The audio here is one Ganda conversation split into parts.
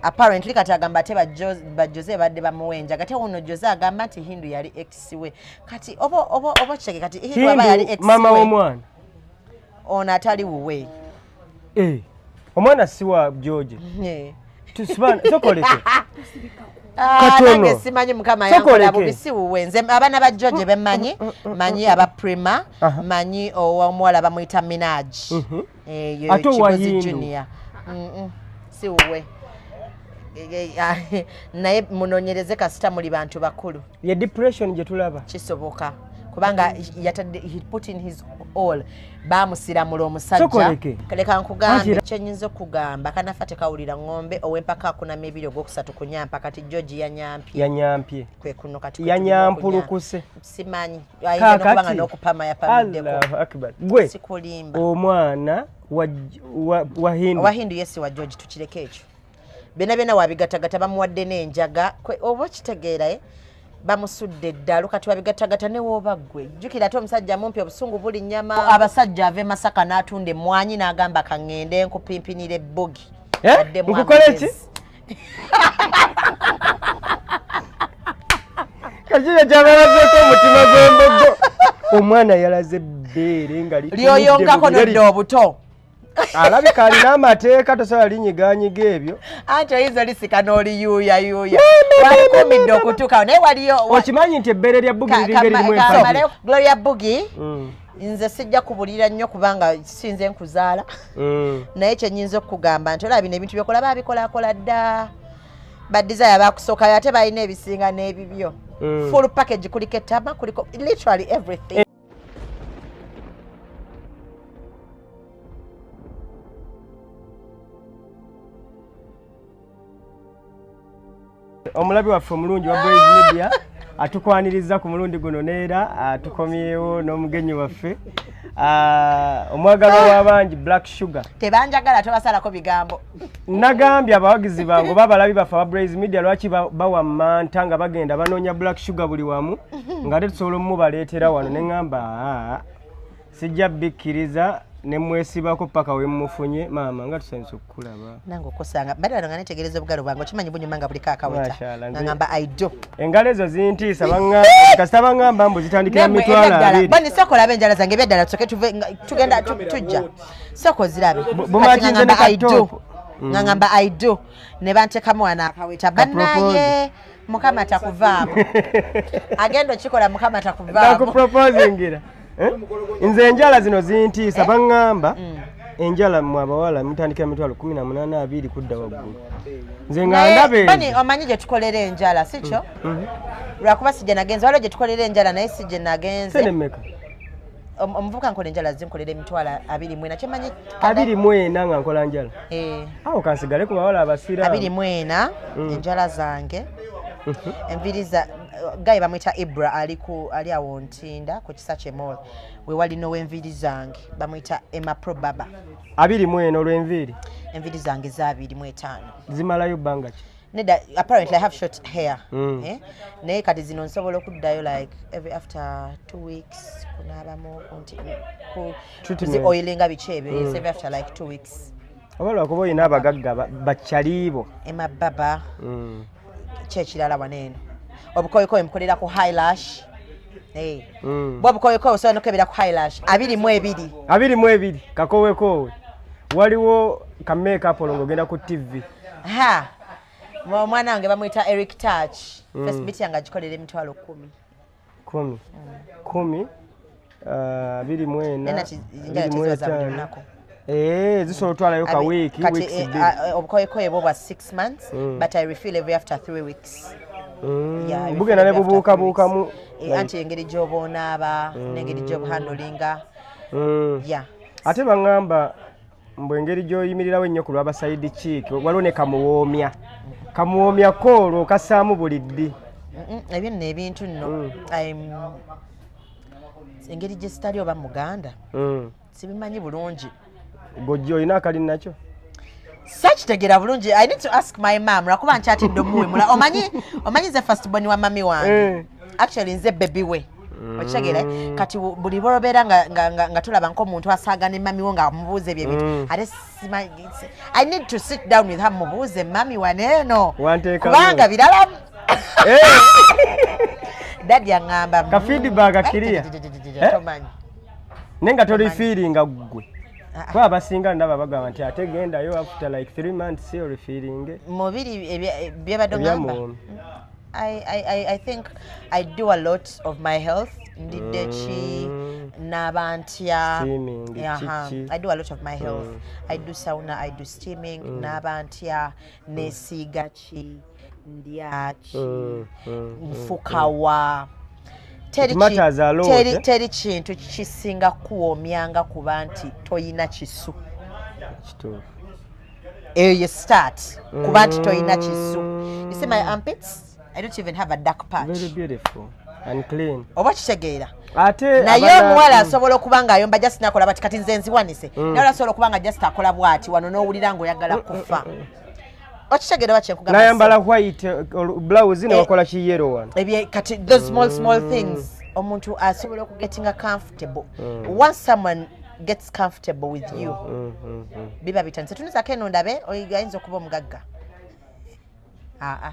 Apparently kati agamba ate ba Jose badde bamuwa enjaga, ate wuno Jose agamba nti Hindu yali ex we. Kati oba kitege kati Hindu aba yali ex mama we, w'omwana ono atali wuwe. Eh, omwana si wa George. Sokoleke. Ah, Katono. nange simanyi, Mukama Sokoleke. yankola bubi, si wuwe. Nze abaana ba George bemmanyi, manyi aba Prima, manyi owomuwala bamuyita Minaj. Eh, yo Ate owa Kigozi Hindu? Junior. Si wuwe. Eh, naye munonyereze kasita muli bantu bakulu. Ye depression gye tulaba. Kisoboka kubanga yatadde, he put in his all, bamusiramula omusajja. Sokoleke. Leka nkugambe Anti kyenyinza okugamba, kanafa tekawulira ŋŋombe, ow'empaka akunama ebiri, ogwokusatu kunyampa. Kati George yanyampye. Yanyampye. Kwe kuno kati. Yanyampulukuse. Simanyi, ayinza n'okuba nga Kaakati n'okupama yapamiddeko. Allahu akbar, gwe Sikulimba. omwana wa Hindu. Owa Hindu yesi wa George, tukireke ekyo. Byonna byonna wabigatagata, bamuwadde n'enjaga. Oba okitegeera, eh? Bamusudde eddalu, kati wabigatagata newooba ggwe jjukira ate omusajja mumpi, obusungu buli nnyama. Abasajja ava e Masaka n'atunda emmwanyi n'agamba kaŋŋende nkupimpinira ebbugi. Eh? Addemu Nkukole ki? amagezi. Kakino kyabalazeeko omutima gw'embogo, omwana yalaze ebbeere nga litunudde Lyoyonkako mu bireri. nodda obuto. Alabika alina amateeka, tosobola linyiganyiga ebyo. Anti oyinza olisika n'oliyuuyayuuya, walikumidde okutuukawo, naye waliyo Okimanyi nti ebbeere lya bugi liringa eririmu empagi? Gloria Bugi. Nze sijja kubulira nnyo kubanga sinze nkuzaala, naye kyenyinza okukugamba nti olaba bino ebintu byokola babikolakola dda, ba Desire bakusookayo, ate balina ebisinga n'ebibyo. Full package, kuliko ettama, kuliko literally everything. Omulabi waffe omulungi wa Boys Media atukwaniriza ku mulundi guno, neera atukomyewo n'omugenyi waffe, omwagalwa w'abangi, Black Sugar. Tebanjagala, tobasalako bigambo. Nagambye abawagizi bange oba abalabi baffe aba Blaze Media, lwaki bawammanta nga bagenda banoonya Black Sugar buli wamu, nga ate tusobola omubaleetera wano? Ne ŋŋamba, "Aa, sijja bikkiriza," ne mwesibako paka we mufunye. Maama, nga tusanyusa okukulaba. Nange okusanga mbadde wano nga netegereza obugalo bwange, okimanyi bunyuma nga buliko akaweta. Mashallah, Nga ngamba I do. Engalo ezo zintiisa, baŋŋamba kasita baŋŋamba mbu zitandikira mu 200,000. Bani, sooka olabe enjala zange ebyaddala, tusoke tuve tugenda tujja, sooka ozirabe. Kati Bumakinze nga ne ngamba I do. ka top. Nga ngamba I do, ne bantekamu wano akaweta. Bannaye, Mukama takuvaamu, agenda okikola, Mukama takuvaamu. Nakuproposingira. Eh? Nze enjala zino zintiisa, baŋŋamba enjala mmwe abawala mutandikira 18,000, 20 kudda waggulu. Nze nga Naye, ndaba Bani, ezo. omanyi gye tukolera enjala, si kyo? Lwakuba si gye nagenze, waliwo gye tukolera enjala naye si gye nagenze. Sente mmeka? Omuvubuka nkola enjala zinkolera 24,000, kyemanyi. 24 nga nkola njala? Eh. Awo kansigale ku bawala abasiraamu. 24 enjala zange. Enviiri za guy bamwita Ibra, ali ku ali awo Ntinda ku Kisakye Mall, we wali n'owenviiri zange bamwita Emma Pro Baba. 24 olw'enviiri? Enviiri zange za 25. Zimalayo bbanga ki? Nedda, apparently I have short hair. Eh? Naye kati zino nsobola okuddayo like every after 2 weeks kunaabamu nti Treatment. zi oilinga biki ebyo. Yes, every after like 2 weeks. Oba lwakuba olina abagagga bakyaliibo. Emma Baba. Kyekirala wano eno obukoyikoyi mukolera ku highlash. Hey. Bwe obukoyikoyi osobola nokebera ku highlash, 22. 22 kakowekoowe. Waliwo ka makeup olwo ng'ogenda ku TV? Ha, omwana wange bamuyita Eric Touch. Face beat yange agikolera 10,000. 10, 10, 24. Naye nati enjala teziba za buli 25. lunaku. Eh, zisobola otwalayo ka wiiki, Kati weeks 2. obukoyikoyi bwo bwa 6 months, but I refill every after 3 weeks. Yeah, I refill Bugenda ne every after 3 bubuukabuukamu. weeks. Eh, anti engeri gy'oba onaaba n'engeri gy'obuhandolinga. Yeah. Ate baŋŋamba mbu engeri gy'oyimirirawo ennyo ku lw'aba side chick, waliwo ne kamuwoomya, kamuwoomya ko olwo okassaamu buli ddi? Ebyo nno ebintu nno engeri gye sitali oba muganda, sibimanyi bulungi. Gojja olina akali nakyo? Sakitegeera bulungi. I need to ask my mom, lwakuba nkyatidde omuwemula. Omanyi nze first born wa mami wange. Eh. Actually nze baby we. Okitegeera? Kati buli lwobeera nga tulaba nk'omuntu asaaga ne mami wo nga amubuuza ebyo ebintu, ate I need to sit down with her, mubuuze, "Mami, waneeno Wanteekamu. kubanga birala." Daddy aŋŋamba, Ka feedback clear. Eh? Tomanyi. Naye nga tolifeelinga ggwe? Ah, ah. Kuba abasinga ndaba bagamba nti ate gendayo after like 3 months olifeelinge. Mubiri byebadde oŋŋamba. Ebyamuwomi. I think I do a lot of my health. Ndidde ki, naaba ntya. Steaming, kiki. I do a lot of my health. I do sauna, I do steaming, naaba ntya, nesiiga ki, ndya ki, nfukawa. It matters a lot, eh? Teri kintu kisinga kuwoomyanga kuba nti toyina kisu. Kituufu. Eyo ye start, kuba nti toyina kisu. You see my armpits? I don't even have a dark patch. Very beautiful and clean. Oba kitegeera? Ate Naye omuwala asobola okuba nga ayomba, just nakola bati, kati nze nziwanise, naye asobola okuba nga just akola bwati wano, n'owulira ng'oyagala kufa. Okitegeera oba kyenkugamba? Nayambala white blouse ne Eh. wakola kiyero wano. Kati those small small things, omuntu asobola okugetinga comfortable. Once someone gets comfortable with you, biba bitandise. Tunuzako eno ndabe, ayinza okuba omugagga. Aa,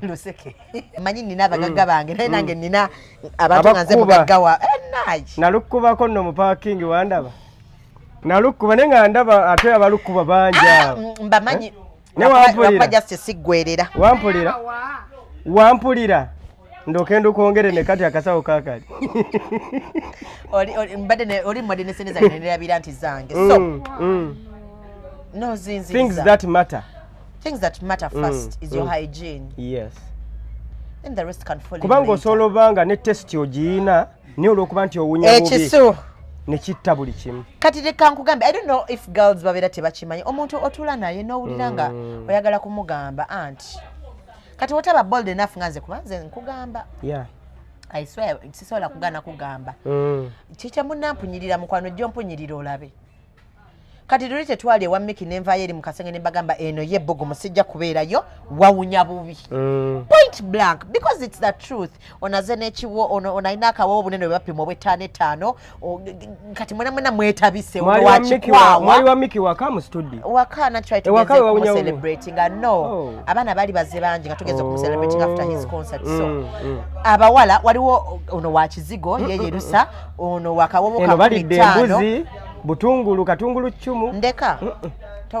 luseke, manyi nina abagagga bange, naye nange nina abantu nga nze Abakuba. mugagga wa nayi. Nalukubako nno mu parking, wandaba nalukkuba, naye nga ndaba ate abalukkuba bangi abo. Mbamanyi. Ne wampulira. Lwakuba just siggwerera. Wampulira, wampulira, ndooke ndukwongere ne kati akasawo kakali. Mbadde oli mwadde ne sente zange nerabira nti zange, so nozinziriza. Things that matter. Things that matter first is your hygiene, then the rest can fall in Kubanga later. osobola oba nga ne taste ogiyina, naye olwokuba nti owunya bubi, Ekisu ne kitta buli kimu. Kati leka nkugambe, I don't know if girls babeera tebakimanyi, omuntu otuula naye n'owulira nga oyagala kumugamba anti kati wotaba bold enough nga nze, kuba nze nkugamba. I swear, sisobola kugaana kugamba. Kikya munampunyirira, mukwano jjo mpunyirira olabe. Kati luli tetwali ewa Miki, nenvayo eri mu kasenge ne mbagamba, eno ye ebbugumu, sijja kubeerayo, wawunya bubi. Point blank, because it's the truth. Onaze n'ekiwo, ono alina akawowo obunene bwe bapima obw'ettaano etaano. Kati mwena mwena mwetabise. Ono Mwali wa Miki mwali wakikwawa. Wa Miki waka mu studio. Waka na try Ewaka tugeze we wawunya bubi? kumucelebratinga, no. Oh. Abaana baali bazze bangi nga tugeze okumucelebrating after his concert, so abawala waliwo ono wa kizigo, ye yerusa, ono wakawowo Eno ka balidde 15. Embuzi, butungulu, katungulu ccumu. Ndeka,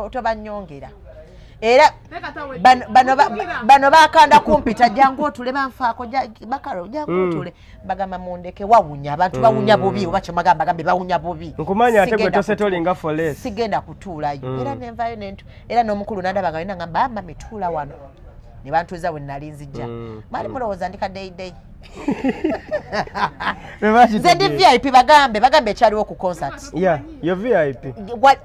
tobanyongera. Era bano bakanda kumpita, "Jangu otule, banfaako, bakalo, jangu otule." Bagamba, "Mundeke, wawunya." Abantu bawunya bubi, oba kyemagamba, gambe bawunya bubi. Nkumanya ate gwe Sigenda tosetolinga for less. Sigenda kutuulayo. Era nenvayo nentu, era n'omukulu nandaba nga yina, ngamba, "Mami, tuula wano." Ne bantuuza we nali nzijja. Mwali mulowooza ndi kadeyideyi? Nze ndi VIP. Bagambe ekyaliwo ku concert. Yeah, yo VIP. What?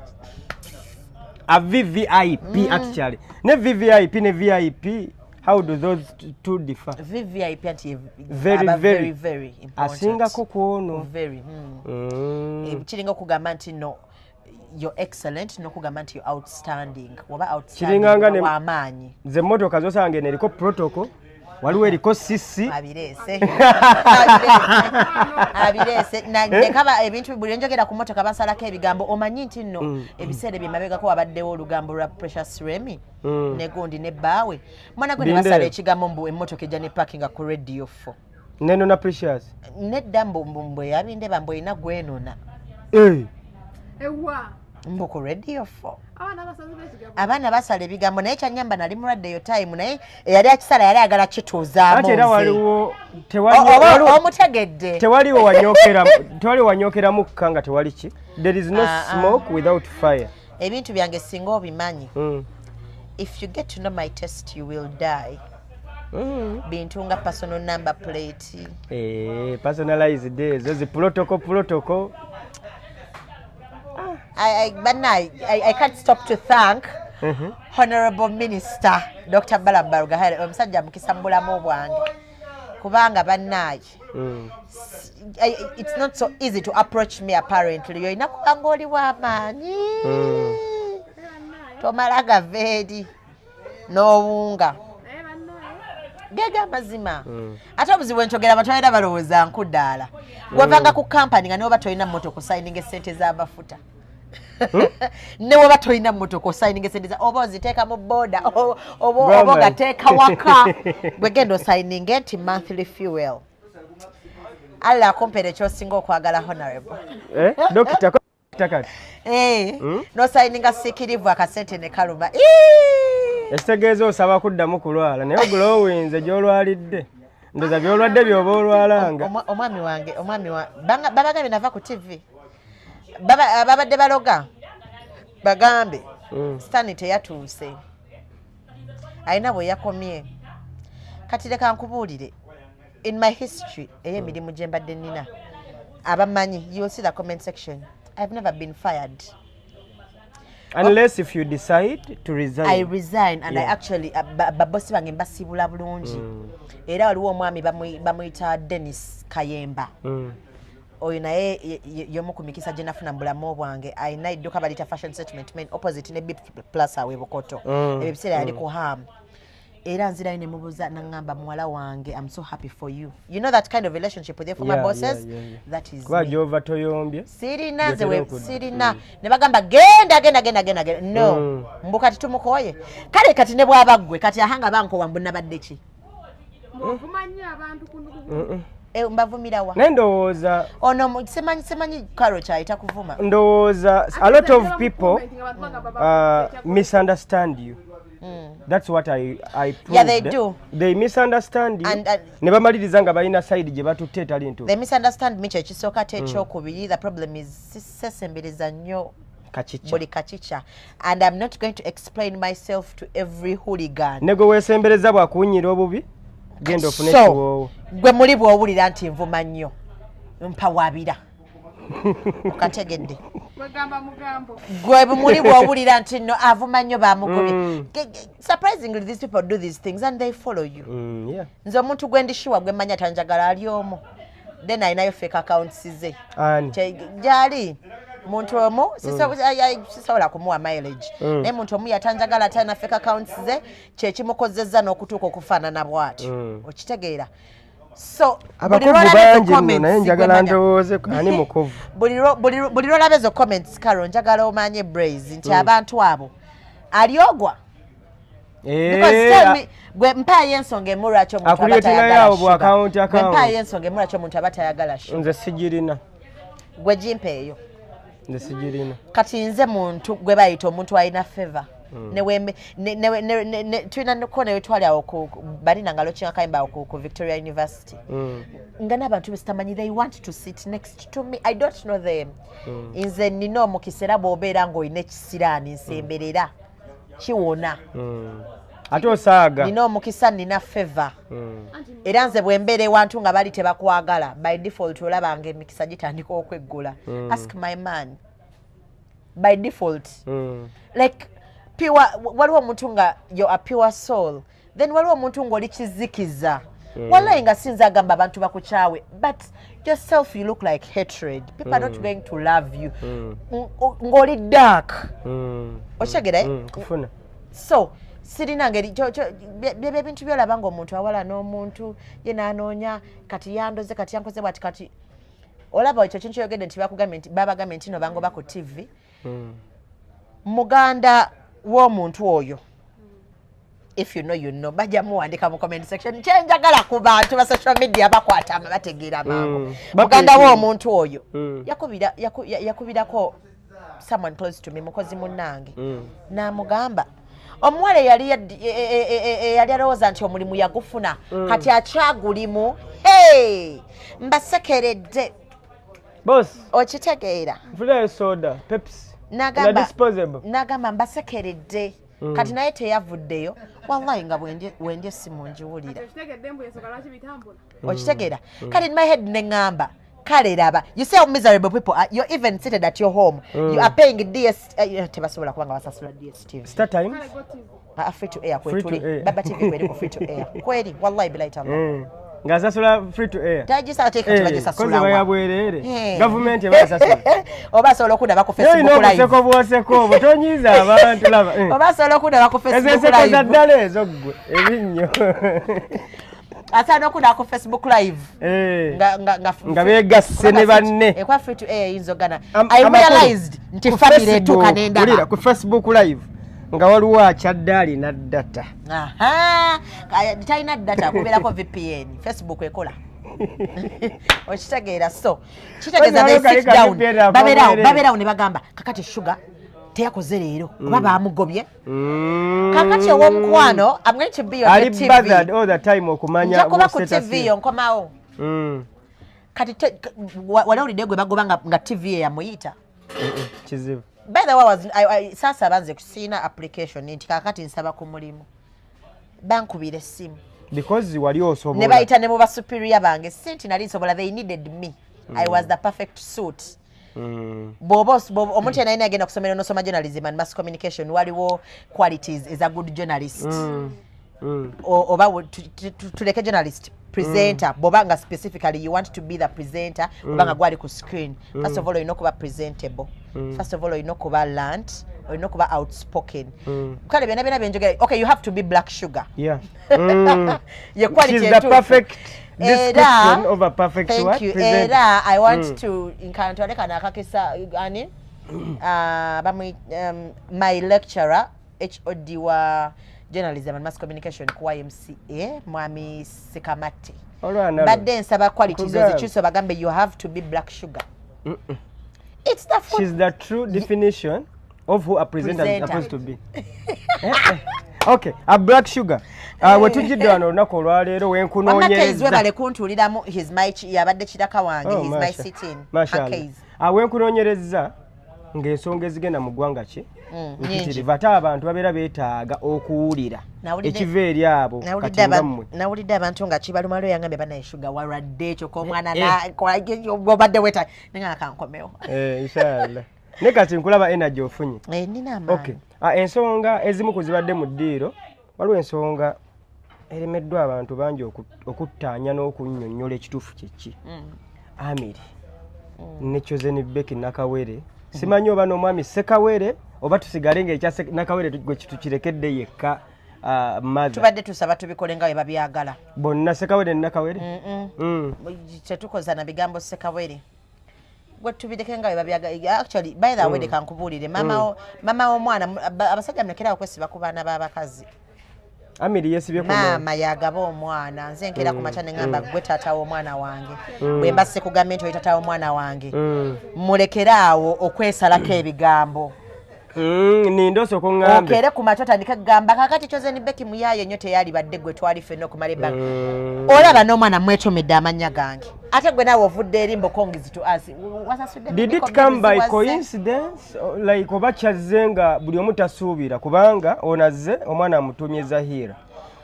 A VVIP actually. Ne VVIP ne VIP, how do those two differ? VVIP anti Very, aba very. Very, very important. Asingako ku ono. Very. Kiringa okugamba nti no, you're excellent, n'okugamba nti you're outstanding, oba outstanding Kiringanga w'amaanyi. Ze emmotoka zosanga eno eriko protocol, waliwo eriko cc. Abireese, abireese. Nekaba ebintu buli njogera ku motoka basalako ebigambo. Omanyi nti nno ebiseera byemabegako wabaddewo olugambo lwa Precious Remy ne gundi ne bbaawe, mwana gwe, ne Bindere. basala ekigambo mbu emmotoka ejja ne parkinga ku Radio 4. Neno na Precious. Nedda, mbu mbu eyabindeba mbu erina gwenona. Eh, Ewa. Mbu ku Radio 4. Abaana basaze bekigambo. Abaana basala ebigambo, naye kyanyamba nali mulwadde eyo time, naye eyali akisala yali ayagala kituuzaamu Ate era nze. Waliwo tewali Oba omutegedde? Tewaliwo wanyokera, tewaliwo wanyokera mukka nga tewali ki, there is no Ah, ah. smoke without fire. Ebintu byange singa obimanyi. If you get to know my taste, you will die. Bintu nga personal number plate. Eh, personalized ezo zi protocol protocol. Banna, I can't stop to thank Honorable Minister Dr. Balaam Barugahara, omusajja mukisa mu bulamu bwange, kubanga bannaaye, it's not so easy to approach me apparently. Olina kubanga oli w'amaanyi. Tomala gava eri n'owunga. Naye bannaye. Gega amazima. Ate obuzibu bwenkyogera, abantu balina balowooza nkuddaala. Wavanga ku kampani nga newoba tolina mmotoka, osayininga esente z'amafuta. Ne woba tolina mmotoka, osayininga esente za oba oziteeka mu boda oba Gwama. ogateeka waka. Gwe genda osayininge nti monthly fuel. Allah akumpeere ekyosinga okwagala, honorable. Eh, dokita ko kati. Eh, n'osayininga siikirivu, akasente ne kaluma. Ii! Ekitegeeza osaba kuddamu kulwala, naye ogulowinze gy'olwalidde, ndoza by'olwadde by'oba olwalanga. Omwami wange, omwami wa babagambye nava ku TV. Babadde baloga bagambe Stanley teyatuuse, alina bwe yakomye. Kati leka nkubuulire, in my history ey'emirimu gye mbadde nnina, abamanyi, you will see the comment section, I've never been fired. Unless if you decide to resign. I resign and I actually babosi bange mbasiibula bulungi. Era waliwo omwami bamuyita Dennis Kayemba. Oyo naye y'omu ku mikisa gye nafuna mu bulamu bwange. Alina edduuka balita Fashion Settlement Main, opposite ne B Plus awe Bukoto. Ebyo ebiseera yali ku Ham. Era nzirayo ne mubuuza, naŋŋamba, "Muwala wange, I'm so happy for you." You know that kind of relationship with your former bosses? Yeah. That is Kuba me. gy'ova toyombye. Sirina nze Gyotera okudda. Sirina ne bagamba genda, genda, genda, genda, genda, no. Mbu kati tumukooye. Kale kati ne bwaba ggwe kati ahanga bankowa, mbu nabadde ki? Ovuma nnyo abantu ku Eh, mbavumirawa? Naye ndowooza Ono simanyi karo kyayita kuvuma. Ndowooza a lot of people misunderstand you. That's what I proved. Yeah, they do. They misunderstand you. Ne bamaliriza nga balina side gye batutte etali ntuufu. They misunderstand me, kyekisooka. Ate ekyokubiri, the problem is sesembereza nnyo Kakica. buli kakica, and I'm not going to explain myself to every hooligan. Ne gwe weesembereza bwakuwunyira obubi, genda ofune So ekiwoowo. Gwe muli bw'owulira nti nvuma nnyo, mpawabira, okategedde? Kwegamba mugambo. Gwe muli bw'owulira nti nno avuma nnyo, bamugobye. Surprisingly, these people do these things and they follow you. Nze omuntu gwe ndi sure, gwe mmanya tanjagala, ali omu, then alinayo fake accounts ze. Ani? Gyali muntu omu, sisobola kumuwa mileage, naye muntu omu yatanjagala, atalina fake accounts ze, kyekimukozezza n'okutuuka okufaanana bw'atyo. Okitegeera? So buli Abakovu lw'olaba ezo bangi nno, comments, naye njagala gwe manya- ndowooze ani mukovu. Buli lw'olaba ezo comments, Caro, njagala omanye, Braze, nti abantu abo ali ogwa. Because tell me, gwe mpaayo ensonga emu lwaki omuntu aba Akuleeterayo tayagala awo bwa sugar. account, Gwe account. mpaayo ensonga emu lwaki omuntu aba tayagala sugar. Nze sigirina. Gwe gimpeeyo. Nze sigirina. Kati nze muntu gwe bayita omuntu alina favor. Tulina ko newe twali awo balina nga lokinga kayimba awo ku Victoria University, nga n'abantu besitamanyi, they want to sit next to me. I don't know them. Nze nina omukisa, era bw'obeera ng'olina ekisiraani, nsemberera, kiwona. Ate osaaga. Nina omukisa, nina favor. Era nze bwe mbeera ewantu nga bali tebakwagala, by default olaba nga emikisa gitandika okweggula. Ask my man, by default, like pure, waliwo omuntu nga yo a pure soul, then waliwo omuntu ng'oli kizikiza. Wallahi nga sinza agamba abantu bakukyawe, but yourself you look like hatred. People are not going to love you. Ng'oli dark. Okitegeera, eh? Kufuna. So sirina ngeri byebyo ebintu byolaba ng'omuntu awala n'omuntu ye n'anoonya kati yandoze, kati yankoze bwati. Kati olaba ekyo kintu kyogedde nti bakugambye nti babagambye nti no bangoba ku TV. Muganda w'omuntu oyo, if you know, you know, bajja muwandika mu comment section. Kyenjagala ku bantu ba social media, bakwata ama bategeera mangu. Muganda w'omuntu oyo yakubirako someone close to me, mukozi munnange, n'amugamba omuwala eyali eyali alowooza nti omulimu yagufuna, kati akyagulimu. Hey! Mbasekeredde. Boss. Okitegeera? Nfunirayo soda Pepsi. N'agamba Na disposable. N'agamba mbasekeredde. Kati naye teyavuddeyo, wallahi nga bwendye essimu ngiwulira. Okitegedde mbu ensonga lwaki bitambula? Okitegeera? Kale in my head neŋŋamba, kale raba, you see how miserable people are. You're even seated at your home, you are paying DS, tebasobola kubanga basasula DStv. Star Times. Kale Go TV. Ah, free to air. Free to Kwetuli air. Baba TV kweri ku free to air kweri, wallahi bilahi taala. Ng'asasula free to air. Tagisa ate kati Eh, bagisasula kozi wa? bayabwereere. Eh. Gavumenti ebasasula. Oba asobola okundaba ku Naye olina Facebook Live. obuseko bwoseko obwo tonyiiza abantu laba. Eh. Oba asobola okundaba ku Ezo Facebook enseko za Live. ddala ezo ggwe ebinnyo. Asobola n'okundaba ku Facebook Live. Eh. Nga Nga beegasse ne banne. Ekwa free to air eyinza ogana. I Amakulu, realized nti ku family Facebook, etuuka wulira, n'endaba. ku Facebook Live nga waliwo akyadde alina data. Aha, talina data, kubeerako VPN, Facebook ekola. Okitegeera? So kitegeeza Waliwo they kali sit ka down, VPN ako babeerawo obwereere. babeerawo ne bagamba kakati Sugar teyakoze leero oba bamugobye. Kakati ow'omukwano, I'm going to be on Ali the TV. bothered all the time okumanya Nja kuba ku status TV ye. yo nkomawo. Kati wali owulidde gwe bagoba nga TV ye yamuyita? Kizibu. By the way, saasaba nze siina application nti kakati nsaba ku mulimu, bankubira essimu. Because wali osobola. Ne bayita ne mu basuperior bange, si nti nali nsobola, they needed me. I was the perfect suit. Bw'oba omuntu yenna alina agenda kusomera nosoma journalism and mass communication, waliwo qualities eza good journalist. Oba tuleke journalist, presenter. Bw'oba nga specifically you want to be the presenter, oba nga gwali ku screen, first of all olina okuba presentable, first of all olina okuba learned, olina okuba outspoken. Kale byonna byonna byenjogera, okay, you have to be Black Sugar. Ye quality She's the entuufu. Perfect description of a perfect Thank what? you. Presenter. Era I want to nkantwale kano akakisa ani, my lecturer, HOD wa journalism and mass communication ku YMCA, Mwami Sekamatte. Olwana lwo. Mbadde nsaba qualities Nkugamba. ozikyuse, bagambe you have to be Black Sugar. It's the food. She's the true definition of who a presenter is Presenter. supposed to be. Eh, eh. Okay, a Black Sugar. Wetujjidde wano olunaku olwaleero Wamma Keys, wenkunoonyereza. webale kuntuuliramu. He's my yabadde kiraka wange. Oh, He's my Masha. sitting. Mashallah. Keys. Wenkunoonyereza ng'ensonga ezigenda mu ggwanga ki mpitirivu, ate abantu babeera beetaaga okuwulira ekiva eri abo kati Nawulidde nga mmwe. Nawulidde abantu nga kibalumalo yangambye, banaye Sugar walwadde ekyo k'omwana Eh, obadde weta nenga kankomewo. Eh, inshallah. Ne kati nkulaba energy ofunye. Eh, nina amaanyi. Okay. Ensonga ezimu ku zibadde mu ddiiro, waliwo ensonga eremeddwa abantu bangi okuttaanya n'okunnyonnyola ekituufu kyeki. Amiri ne Chosen Becky Nakawere, simanyi oba n'omwami Sekawere oba tusigale ng'ekya Nakawere gwe tukirekedde yekka, mother. Tubadde tusaba tubikole nga bwe babyagala. Bonna Sekawere ne Nakawere. Tetukoza na bigambo Sekawere, gwe tubireke nga bwe babyagala. Actually, by the way, leka nkubuulire, mama w'omwana, abasajja mulekerawo kwesiba ku baana b'abakazi. Amiri yeesibye ku Maama yagaba omwana. Nze nkeera ku makya ne ŋŋamba gwe taata w'omwana wange, bwe mba sikugambye nti oli taata w'omwana wange, mulekere awo okwesalako ebigambo. Ninda osooka oŋŋambe. Okeere ku makya otandike kugamba kakati Chosen Becky muyaaye nnyo, teyalibadde gwe twali ffenna okumala ebbanga. Olaba n'omwana mwetumidde amannya gange, ate gwe naawe ovudde eri mbokongizi to us wasasudde. Did it come by coincidence like oba kyazze nga buli omu tasuubira, kubanga ono azze omwana amutuumye Zahira,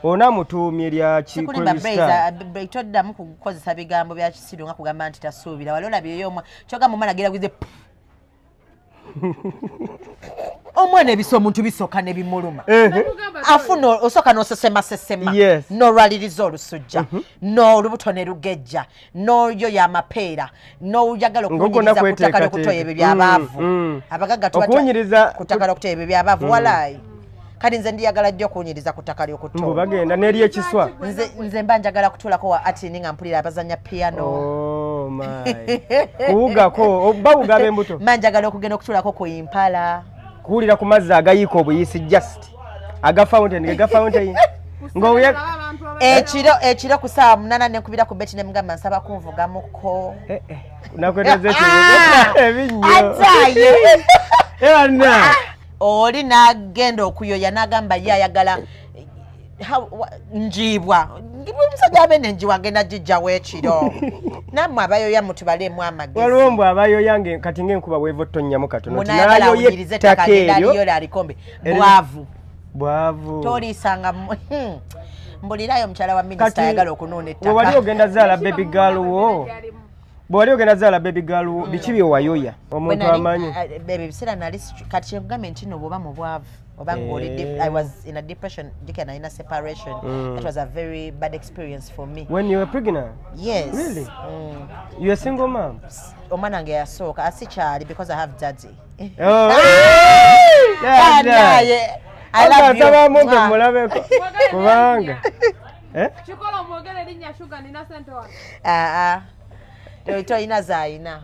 ono amutuumye lyaki? Sikulimba, Braiza, toddamu kukozesa bigambo bya kisiru nga kugamba nti tasuubira. Wali olabyeyo kyogamba omwana agira gwize omwana ebisa omuntu bisooka ne bimuluma, afuna osooka n'osesemasesema, n'olwaliriza olusujja, n'olubuto ne lugejja, n'oyoya amapeera, n'oyagala Ng'ogwo okuwunyiriza ku ttaka lyokutoya ebyo byabaavu. Abagagga tuba ku ttaka lyokutoya ebyo byabaavu, walaayi. Kati nze ndiyagala jjo okuwunyiriza ku ttaka Mbu lyokutoya. Bagenda n'eri ekiswa. Nze mba njagala kutuulako wa atini nga mpulira abazanya piano. Oh my, kuwugako bawuga ab'embuto. Mba njagala okugenda okutuulako ku Impala. Kuwulira ku mazzi agayiika obuyisi, just aga fountain, ge ga fountain ng'owuya. Ekiro ku saawa 8 nenkubira ku Beti nemugamba nsaba kunvugamuko. Eh, eh, nakweteza ekibuga ebinnyo. Ataye. Ebana. Oli n'agenda okuyoya n'agamba ye ayagala njiibwa. Omusajja abe nenjiibwa agenda gijjawo ekiro. Nammwe abayoya mutubaleemu amagezi. Waliwo mbw abayoya kati ng'enkuba bweva otonnyamu katono nti Munayagala n'ayoya awunyirize ettaka ettaka agenda eryo aliyola alikombe. Bwavu. Bwavu. Toliisanga mbulirayo omukyala wa minisita ayagala okunuuna We wali ettaka. ogenda zaala baby girl wo, bwe wali ogenda zaala baby girl wo, biki bye wayoya omuntu amanyi? Ebyo ebiseera nali kati kyenkugambye nti no bw'oba mu bwavu Oba ng'oli Eh. I was in a depression, jika nalina separation. That was a very bad experience for me. When you were pregnant? Yes. Really? Mm. You a single mom? Omwana wange yasooka asikyali because I have daddy. Oh. Ah, naye, I love you. Asaba mumpe Mwah. mulabeko Mwogere kubanga erinnya. Eh? Kikola omwogere erinnya Shuga, nina sente wano. Ah, ah. Toyina zaayina.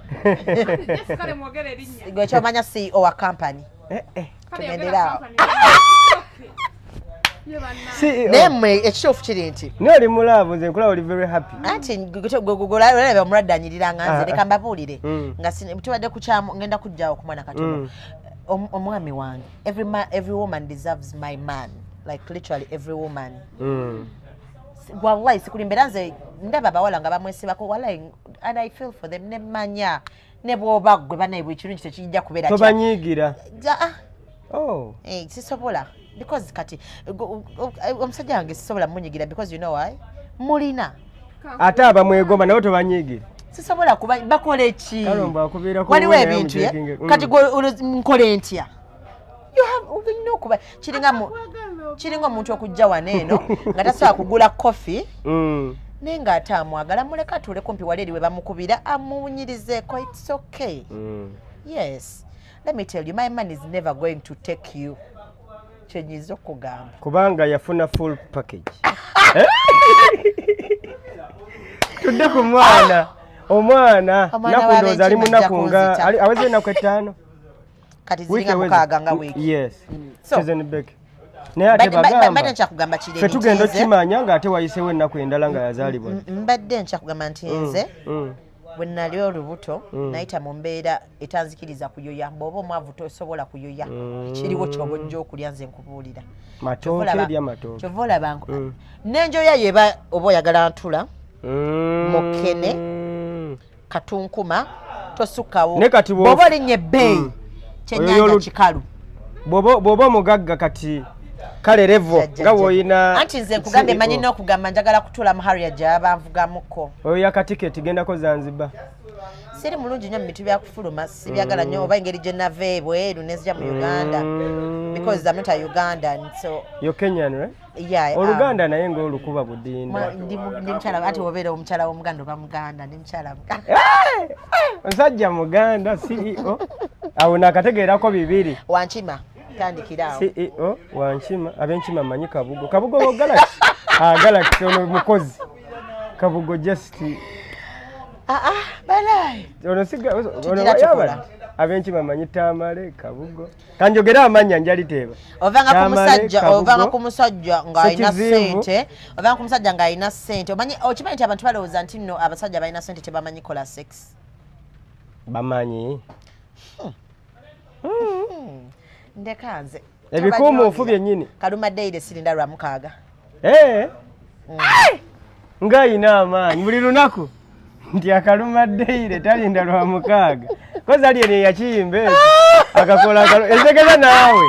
Just kale mwogere erinnya. Gwe kyomanya CEO wa company. Eh, eh. Kale Tugendere yogera awo. company. It's okay. Ye bannange. CEO. Naye mmwe ekituufu kiri nti Naye oli mulaavu, nze nkulaba oli very happy. Anti olaba omulwadde anyirira nga nze Ah, leka ah. mbabuulire nga tubadde kukyamu ngenda kujjawo ku mwana katono. Omwami wange, every woman deserves my man, like literally every woman. Wallahi sikulimba, era nze ndaba abawala nga bamwesibako, wallahi, and I feel for them. Nemanya ne bwoba gwe banaye buli kirungi tekijja kubeera Tobanyiigira? Ah, Oh. eh, sisobola because kati omusajja wange sisobola munyigira because you know why, mulina. Ate abamwegomba nabo tobanyiigira? Sisobola kuba bakola eki. Kalombo akubeerako Waliwo wuwe naye ebintu ye omuteekinge. Kati gwe nkole ntya? You have olina okuba kiringa kiringa omuntu okujja wano eno nga tasobola kugula coffee naye ng'ate amwagala, muleke atuule kumpi wali eri we bamukubira amuwunyirizeeko. It's okay. Yes, let me tell you, my man is never going to take you, kyenyinza okugamba. Kubanga yafuna full package. Eh? Tudde ku mwana, omwana. Omwana Naku ndowooza ali w'abenkima munaku ajja nga kunzita. aweze ennaku 5. Kati Wiiki ziringa eweze. 6 nga wiiki. Yes. So- Chosen Becky. Naye ate Mbadde bagamba nkyakugamba kiri ffe tugenda nti nze- okimanya ng'ate wayisewo ennaku endala nga yazaalibwa. Mbadde nkyakugamba nti nze bwe nali olubuto nayita mu mbeera etanzikiriza kuyoya. Bw'oba omwavu tosobola kuyoya. Kiriwo kyoba ojja okulya, nze nkubuulira. Matooke, erya matooke. Kyova olaba n'enjoya yeba oba oyagala ntula mukene. Katunkuma tosukkawo. Ne kati bw'oba olinnya ebbeeyi kyennyanja Oyo kikalu. Bw'oba omugagga kati kale level Jajja, nga bw'olina Anti nze nkugambye CEO. manyi n'okugamba njagala kutuula mu Harrier gyaba nvugamuko. Oyo yakatiketi gendako Zanzibar. Siri mulungi nnyo mu bintu byakufuluma, sibyagala nnyo oba engeri gye nava ebweru nenzija mu Uganda because I'm not a Ugandan, so Yo Kenyan, right? Yeah, I am. Oluganda naye ng'olukuba budinda. Ndi mukyala, anti wobeera omukyala w'omuganda oba muganda, ndi mukyala muganda. Omusajja muganda, CEO, awo nakategeerako bibiri. Wankima, tandikira awo. CEO wankima, ab'enkima manyi Kabugo, Kabugo wo Galaxy. Ah, Galaxy ono mukozi Kabugo just Ah, ah, balayi. Ono siga ono. Tugira tukola. Yabadde ab'enkima manyi Tamale, Kabugo, kanjogere amannya njaliteeba. Ovanga ku Tamale, musajja Kabugo, ovanga ku musajja ng'alina Ssekizivu. ssente, ovanga ku musajja ng'alina ssente. Omanyi, okimanyi nti abantu balowooza nti nno abasajja balina ssente tebamanyi kola sex. Bamanyi. Ndeka nze. Ebikuumuufu byennyini. Kaluma daily, sirinda lwa mukaaga. Eh. Ng'ayina amaanyi buli lunaku nti akaluma ddeire talinda lwa mukaaga kozi ali eno eyakiyimba ekyo akakola ezegeza naawe.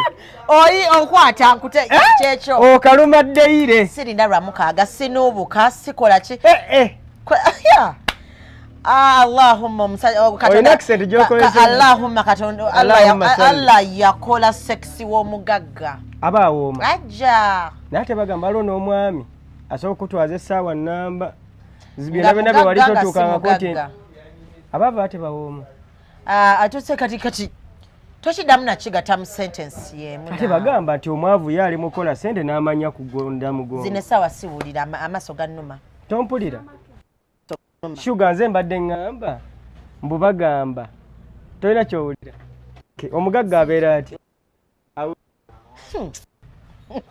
Oyi onkwata nkute kyekyo. Okaluma ddeire. Sirinda lwa mukaaga, sinuubuka, sikola ki. Eh, eh. Yeah. Ah, Allahumma omusajja oh, Katonda- Olina accent gy'okozesa. Allahumma Katonda Allah Allahumma salli. Allah yakola sex w'omugagga. Aba awooma. Ajja. Naye ate bagamba waliwo n'omwami asobola okutwaza essaawa namba Nga byonna byonna bye wali mugagga nga si totuukangako nti mugagga. abaava ate bawooma. Ah, ate kati tokiddamu nakigatta mu sentence yemu Ate naawe. bagamba nti omwavu ye ali mukola sente n'amanya kugonda mugongo. Zino essaawa siwulira, amaaso gannuma. Tompulira, Shuga? Nze mbadde ŋŋamba mbu bagamba tolina kyowulira. Okay, omugagga abeera ati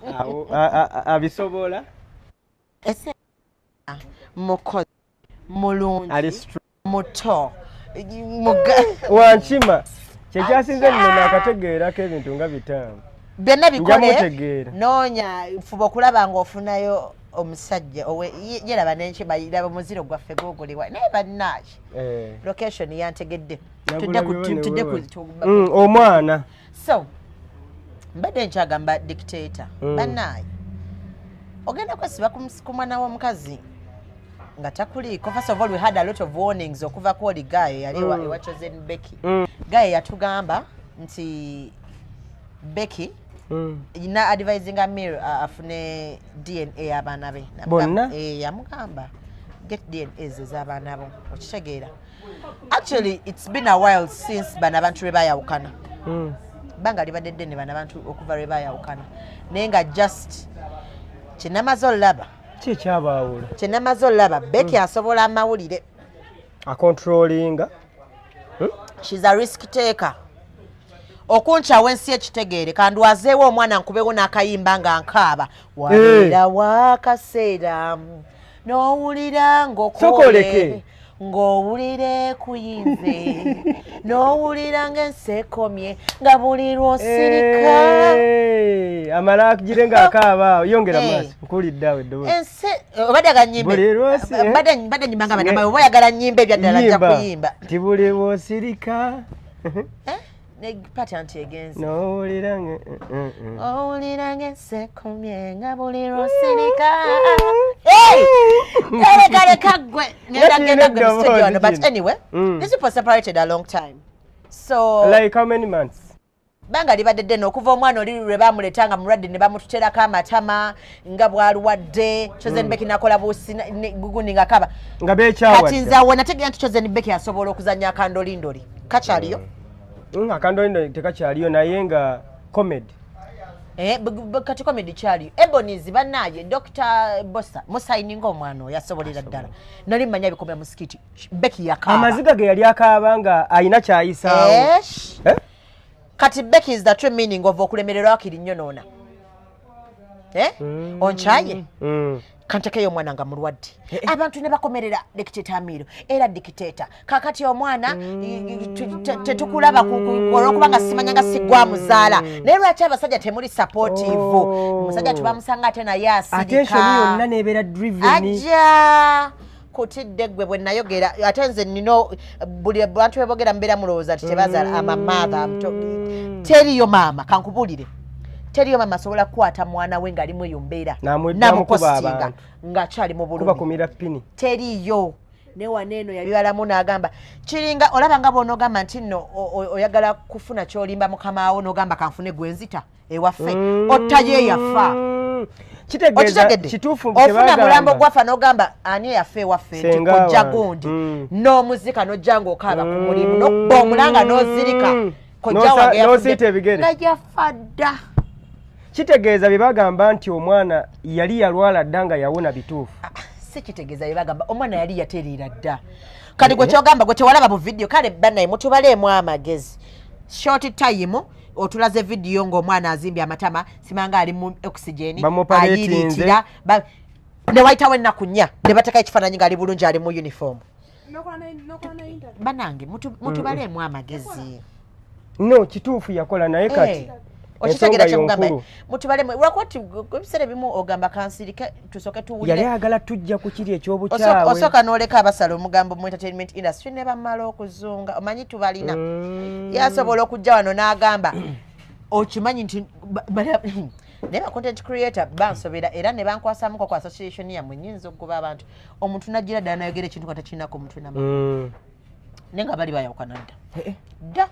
awo abisobola. Ese mukozi mulungi. Ali muto. Wankima kyekyasinze nno nakategeerako ebintu nga 5. Byonna bikole. Njamutegeera. Noonya, fuba okulaba ng'ofunayo omusajja yeraba n'enkima, laba omuziro gwaffe gwoguliwa naye bannaki. Eh, Location yantegedde. Tudde nagulabye tudde wewe. Omwana. So mbadde nkyagamba dictator bannaaye ogenda kwesiba ku mwana w'omukazi nga takuliiko. First of all, we had a lot of warnings okuva ku oli guy yali ewa Chosen Becky. Guy yatugamba nti Becky Na advising Amir afune DNA y'abaana be. Bonna? Eh, yamugamba get DNAs ez'abaana bo, okitegeera? Actually, it's been a while since bano abantu lwe bayawukana. Bbanga libadde ddene bano abantu okuva lwe bayawukana, naye nga just kyenamaze olaba, Ki ekyabaawula? Kyenamaze olaba, Becky asobola amawulire. Acontrollinga. She's a risk taker. Okunkyawa ensi ekitegeere, kandwazeewo omwana, nkubewo n'akayimba nga nkaaba, wabeera wakaseera n'owulira Sokoleke. ng'okooye, ng'owulira ekuyinze, n'owulira ng'ensi ekomye, nga buli lw'osirika. Eh, amala agire ng'akaaba, yongera maaso, nkuwulidde awo eddoboozi. Ensi obadde aga nyimbe. Buli lw'osi- eh? Mbadde nyimba nga banama, oba oyagala nyimba ebyaddala nja Yimba. kuyimba. Ti buli lw'osirika Eh? Ne pati anti egenze. N'owulira nga Owulira ng'ensi ekomye, nga buli lw'osirika. Leka leka gwe, ngenda genda gwe mu studio wano. But anyway, these people separated a long time, so Like how many months? Banga libadde ddene okuva omwana oli lwe bamuleeta nga mulwadde, ne bamututerako amatama nga bwalwadde. Chosen Becky nakola busi gugundi nga kaba. Nga bekyawa. Kati nze awo nategeera nti Chosen Becky asobola okuzanya akandolindoli kakyaliyo. Akandolindo tekakyaliyo, naye nga comedy. Eh, kati comedy kyaliyo. Ebonies bannaaye, Dr Bosa musayininga omwana oyo asobolera ddala. Nali mmanya bikomera mu skit, Becky yakaaba. Amaziga ge yali akaaba nga ayina kyayisaawo. Esh. Eh? Kati Becky is the true meaning of okulemererwa akiri nnyo noona, eh? Onkyaye. Kantekeyo omwana nga mulwadde, abantu ne bakomerera dictator Amiiro, era dictator kakati omwana tetukulaba olwokubanga simanya nga sigwa muzaala. Naye lwaki abasajja temuli supportive? Oh. Omusajja tubamusanga ate naye Attention yonna asirika. nebeera driven. Ajja kutidde gwe bwe nayogera, ate nze nina buli bantu bebogera mubeera mulowooza nti tebazaala. Ama mother, teriyo maama, kankubuulire, teriyo maama asobola kukwata mwana we ng'alimu eyo mbeera N'amuddamu kuba n'amupostinga abantu. ng'akyali mu Kuba bulumi. kumira pini. Teriyo. Ne wano eno yabibalamu n'agamba kiringa olaba nga bw'onoogamba nti nno oyagala kufuna ky'olimba mukamaawo, n'ogamba kanfune gwenzita ewaffe, ottayo eyafa. Kitegeeza Okitegedde? kituufu. Ofuna mulambo gwafa n'ogamba ani eyafa ewaffe, nti Senga kojja wange. gundi, n'omuzika n'ojja ng'okaaba ku mulimu, n'okuba omulanga n'ozirika, kojja wange yafudde. N'osiita ebigere. Nga yafa dda. Kitegeeza bye bagamba nti omwana yali yalwala dda nga yawona bituufu. Ah, si kitegeeza bye bagamba, omwana yali yatereera dda. Kati gwe kyogamba gwe tewalaba bu video. Kale bannaye, mutubaleemu amagezi. Short time otulaze video ng'omwana azimbye amatama, simanga ali mu oxygen, Bamupaletinze. ayiritira ne wayitawo ennaku 4 ne batekayo ekifaananyi ng'ali bulungi, ali mu uniform. Nokola ne interview. Banange, mutubaleemu amagezi. No, kituufu yakola, naye kati Eh, okitegeera ensonga kyemugamba? yonkulu. Mutubalemu, lwakuba ti ebiseera ebimu ogamba kansirike tusooke Yali tuwulire. ayagala tujja ku kiri ekyobukyawe. Osooka n'oleka abasala omugambo mu entertainment industry ne bamala okuzunga, omanyi tubalina. Yasobola okujja wano n'agamba okimanyi nti naye ba content creator bansobera era ne bankwasamuko ku association yammwe, nyinza okugoba abantu. Omuntu nagira ddala nayogera ekintu nga takirinako omutwe nama, naye nga bali bayawukana dda dda.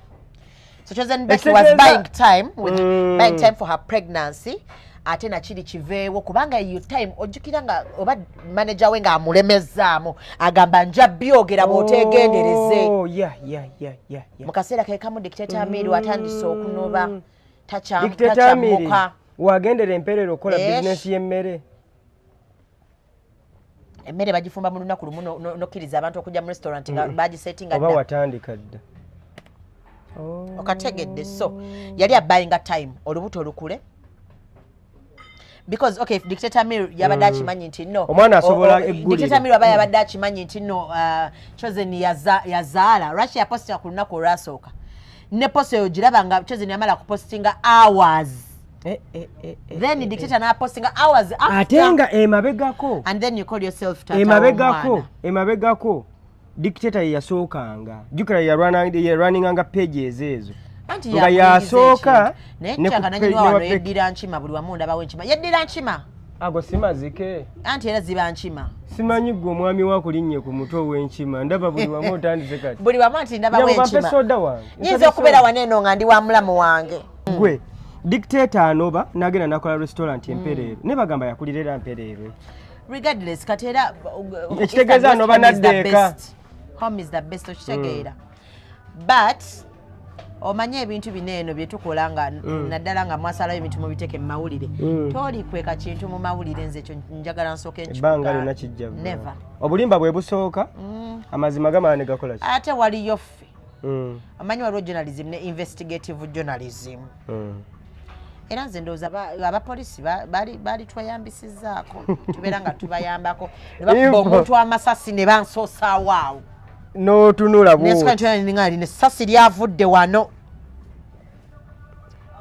So Chosen Becky was buying time with buying time for her pregnancy, ate nakiri kiveewo, kubanga eyo time ojjukira nga oba manager we ng'amulemezaamu, agamba nja byogera bw'oteegendereze. Oh, yeah. Mu kaseera ke kamu dictator Amiru atandise okunoba. Dictator Amiri Takyammuka. wagendera empeerera okukola Yes. bizinesi y'emmere. Emmere bagifumba mu lunaku lumu, nokkiriza abantu okujja mu restaurant nga bagisetinga Oba dda. watandika dda. Oh. Okategedde? So yali abuyinga time olubuto olukule, because okay, if dictator Amir yabadde akimanyi nti no Omwana asobola eggulire. Dictator Amir aba yabadde akimanyi nti no, Chosen yazaala, lwaki yapostinga ku lunaku olwasooka? Ne post eyo giraba nga Chosen yamala kupostinga hours, then dictator n'apostinga hours after. Ate nga emabegako And then you call yourself tata emabegako w'omwana. Emabegako dictator ye yasookanga, jjukira yalwaninganga pages ezo Anti nga yamuyingiza yasooka ekintu. Naye ne ku kyaka nanyini ne wano wa page. yeddira nkima, buli wamu ndabawo enkima, yeddira nkima. Ago si mazike. Anti era ziba nkima. Simanyi gwe omwami wa kulinnye ku mutwe ow'enkima, ndaba buli wamu otandise kati. Buli wamu anti ndabawo Nyabo, bampe enkima. soda wange. Nyinza Nsaba okubeera soda. wano eno nga ndi wa mulamu wange. Gwe Dictator anoba nagenda nakola restaurant empereerwe, naye bagamba yakulira era Mpereerwe. Regardless, kati era Ekitegeeza anoba home is the nadda eka. best. Home is the best, okitegeera? But omanye ebintu bino eno bye tukola nga naddala nga mwasalayo ebintu mubiteeke mu mawulire, tolikweka kintu mu mawulire. Nze ekyo njagala nsooke Ebbanga lyonna kijja bbaawo. Never. Obulimba bwe busooka, amazima gamala ne gakola ki? Ate waliyo ffe, omanyi waliwo journalism ne investigative journalism. Era nze ndowooza abapolisi baali tweyambisizzaako, tubeera nga tubayambako ne bakuba Info. omuntu amasasi ne bansoosaawo awo. N'otunula Nensuka bwoti. Nti nga lino essasi lyavudde wano,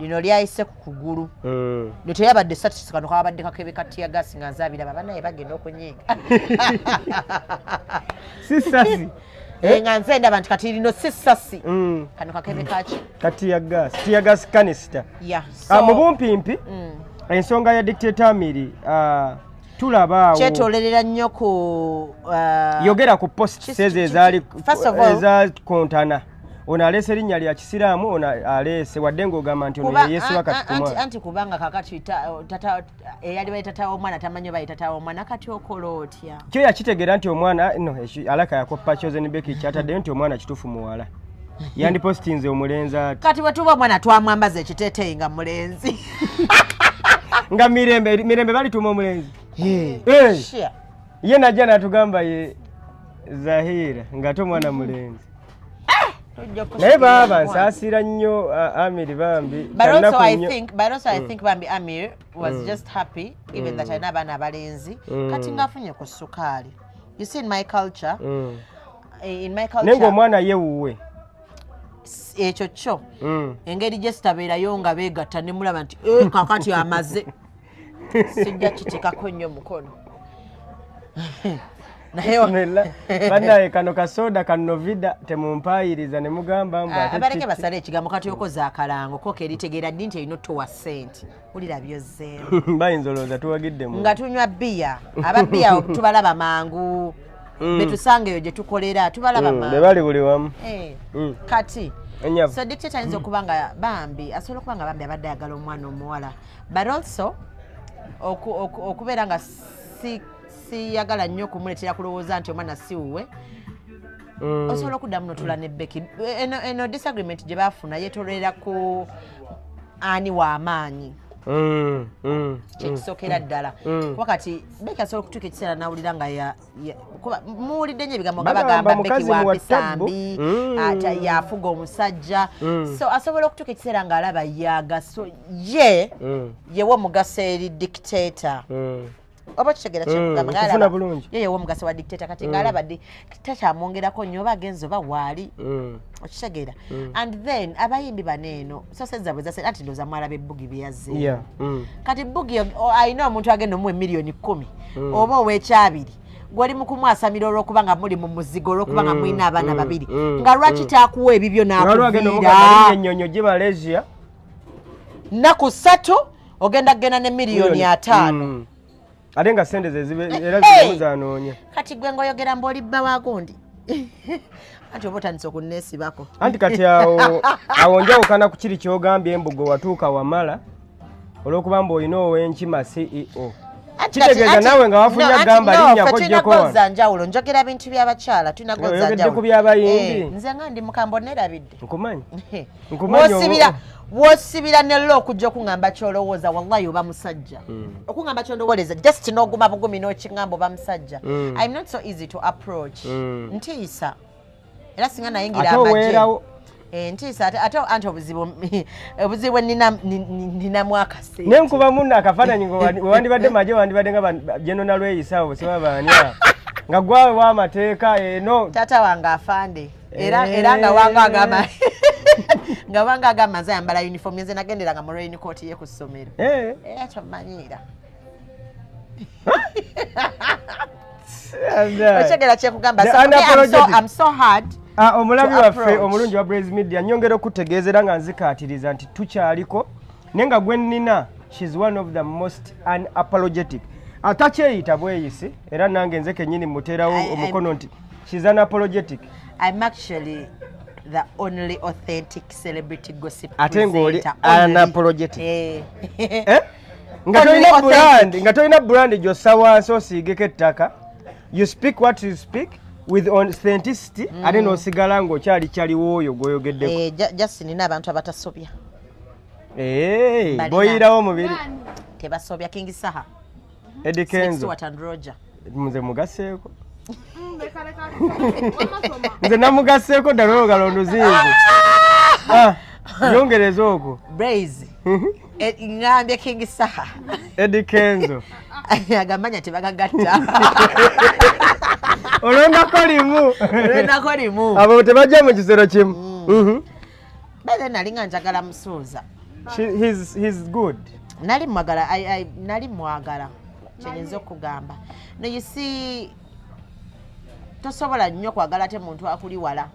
lino lyayise ku kugulu. Lino teyabadde essasi, kano kabadde kakebe ka teargas nga nzabiraba banaye bagenda okunyiiga. Si sasi. Eh, nga nze ndaba nti kati lino si ssasi, kano kakebe kaki? Ka teargas, teargas canister. Ya. Ah, mu bumpimpi, ensonga ya Dictator Amiri, tulaba awo Kyetoolerera nnyo ku yogera ku post ezo ezaali First of all- ezakontana. Ono aleese erinnya lya kisiraamu, ono aleese wadde ng'ogamba nti ono yeyeesiba kati ku mwana. Anti kubanga kakati tata eyali baye tata w'omwana tamanyi oba ye tata w'omwana, kati okola otya? Kyo yakitegeera nti omwana no alaka yakoppa Chosen Becky kyataddeyo nti omwana kituufu muwala, yandipositinze omulenzi ati. Kati bwe tuba omwana twamwambaza ekiteeteeyi nga mulenzi. Nga Mirembe, Mirembe balituuma omulenzi. Eh, Sure. ye najja natugamba ye Zahira ng'ate omwana mulenzi. Tujja Naye baaba kusikira. nsaasira nnyo Amiri bambi. But also Kyannaku I nnyo. think, but also I think bambi Amir was just happy given that alina abaana abalenzi, kati ng'afunye ku sukaali. You see, in my culture, in my Naye culture, ng'omwana ye wuwe. Ekyo kyo engeri gye sitabeerayo nga beegatta ne mulaba nti, "Eh, kakati amaze," sijja kitekako nnyo mukono, naye Bismillah. Bannaye, kano kasoda kanovida temumpayiriza ne mugamba mbu Ah, ate abaleke basale ekigambo. Kati okoze akalango ko keritegeera ddi nti erina otuwa ssente, wulira byozzeemu. Bayinza olowooza tuwagidde mu Nga tunywa bbiya, aba bbiya tubalaba mangu, betusanga eyo gye tukolera tubalaba Be mangu. bali buli wamu. Eh, kati Enyavu. so Dictator ayinza okuba nga bambi asobola okuba nga bambi abadde ayagala omwana omuwala, but also okubeera nga siyagala nnyo okumuleetera kulowooza nti omwana si wuwe. Osobola okuddamu notula ne Becky. Eno disagreement gye baafuna yeetolera ku ani w'amaanyi. Kyekisookera ddala, kuba kati Becky asobola okutuuka ekiseera nawulira nga kuba muwulidde nnyo ebigambo nga Bagamba bagamba Becky mukazi muwa wampisa tabbu. mbi, ate yafuga omusajja. So asobola okutuuka ekiseera ng'alaba yagaso ye yewa omugaso eri Dictator. Oba kitegeera kyekugamba? Nkufuna bulungi. Ye yewa omugaso wa Dictator, kati ng'alaba takyamwongerako nnyo, oba agenze oba waali. Okitegeera? And then abayimbi bano eno sose zaabwe zase, anti ndowooza mwalaba ebbugi byeyazze. Kati Bbugi alina omuntu agenda omuwa emiliyoni 10 oba ow'ekyabiri, gwoli mu kumwasamira olw'okuba nga muli mu muzigo, olw'okuba nga mulina abaana babiri, nga lwaki taakuwa ebibyo Nga waliwo agenda n'akuviira? omugamba linnya ennyonyi ogye Malaysia. 3 nnaku ogenda kugenda ne miliyoni 50. Ate nga sente ze era Hey! zimu zanoonya. Kati gwe ngaoyogera mbu oli bba wa gundi, anti oba otandise okunneesibako. Anti kati awo njawukana ku kiri kyogambye embugo watuuka wamala olw'okuba mbu olina ow'enkima CEO. Kitegeeza naawe nga wafunye agamba linnyako tulina ojjeko wano. goza njawulo, njogera bintu by'abakyala, tulina goza Oyogedde njawulo. ku by'abayimbi. Eh, nze nga ndi mukambo nerabidde. Nkumanyi. Nkumanyi. Wosibira ne okujja okuŋŋamba kyolowooza, wallahi oba musajja. Okuŋŋamba kyondowooleza just n'oguma bugumi n'okiŋŋamba, oba musajja. I'm not so easy to approach. Ntiisa, era singa nayingira Ate amagye. oweerawo. Eh, ntiisa ate anti obuzibu bwe nina ninamu akasente. Naye nkuba munno akafaananyi nga wewandibadde maje, wandibadde nga General Lweyisa abo siba baani abo. Nga gwawe w'amateeka eno. Taata wange afande, era nga wanga agamba nze ayambala uniform, nze nagenderanga mu raincoat ye ku ssomero. Era kyomanyiira, okyegera kyekugamba? The So, me, unapologetic. I'm so hard Ah, omulabi to waffe approach. omulungi wa Blaze Media, nyongera okutegeeza era nga nzikaatiriza nti tukyaliko, naye nga gwe nnina, she's one of the most unapologetic, atakyeyita bweyisi, era nange nze kennyini muteerawo omukono nti she's unapologetic. I'm actually The only authentic celebrity gossip Ate ng'oli presenter. Only. Unapologetic. Eh. Eh? Nga Only tolina authentic. brand, nga tolina brand gy'ossa wansi osiigeko ettaka. You speak what you speak with authenticity, ate n'osigala ng'okyali kyaliwo oyo gw'oyogeddeko. Eh, just nina abantu abatasobya. Eh, Balina. boyirawo omubiri. Tebasobya. King Saha, Eddie Slick Kenzo. Stewart and Roger. Nze mugaseeko. Leka leka, wamasoma. Nze namugaseeko ddala olugalo nduzinze. Ah, yongereza okwo. Braze. Eh, ngambye King Saha. Eddie Kenzo. Agamanya tebagagatta. Olondako limu. Olondako limu. Abo tebajja mu kisero kimu. By then nali nga njagala Musuuza. He's good. Nali mwagala, nali mwagala, kyenyinza okugamba. No, you see, tosobola nnyo kwagala ate muntu akuli wala.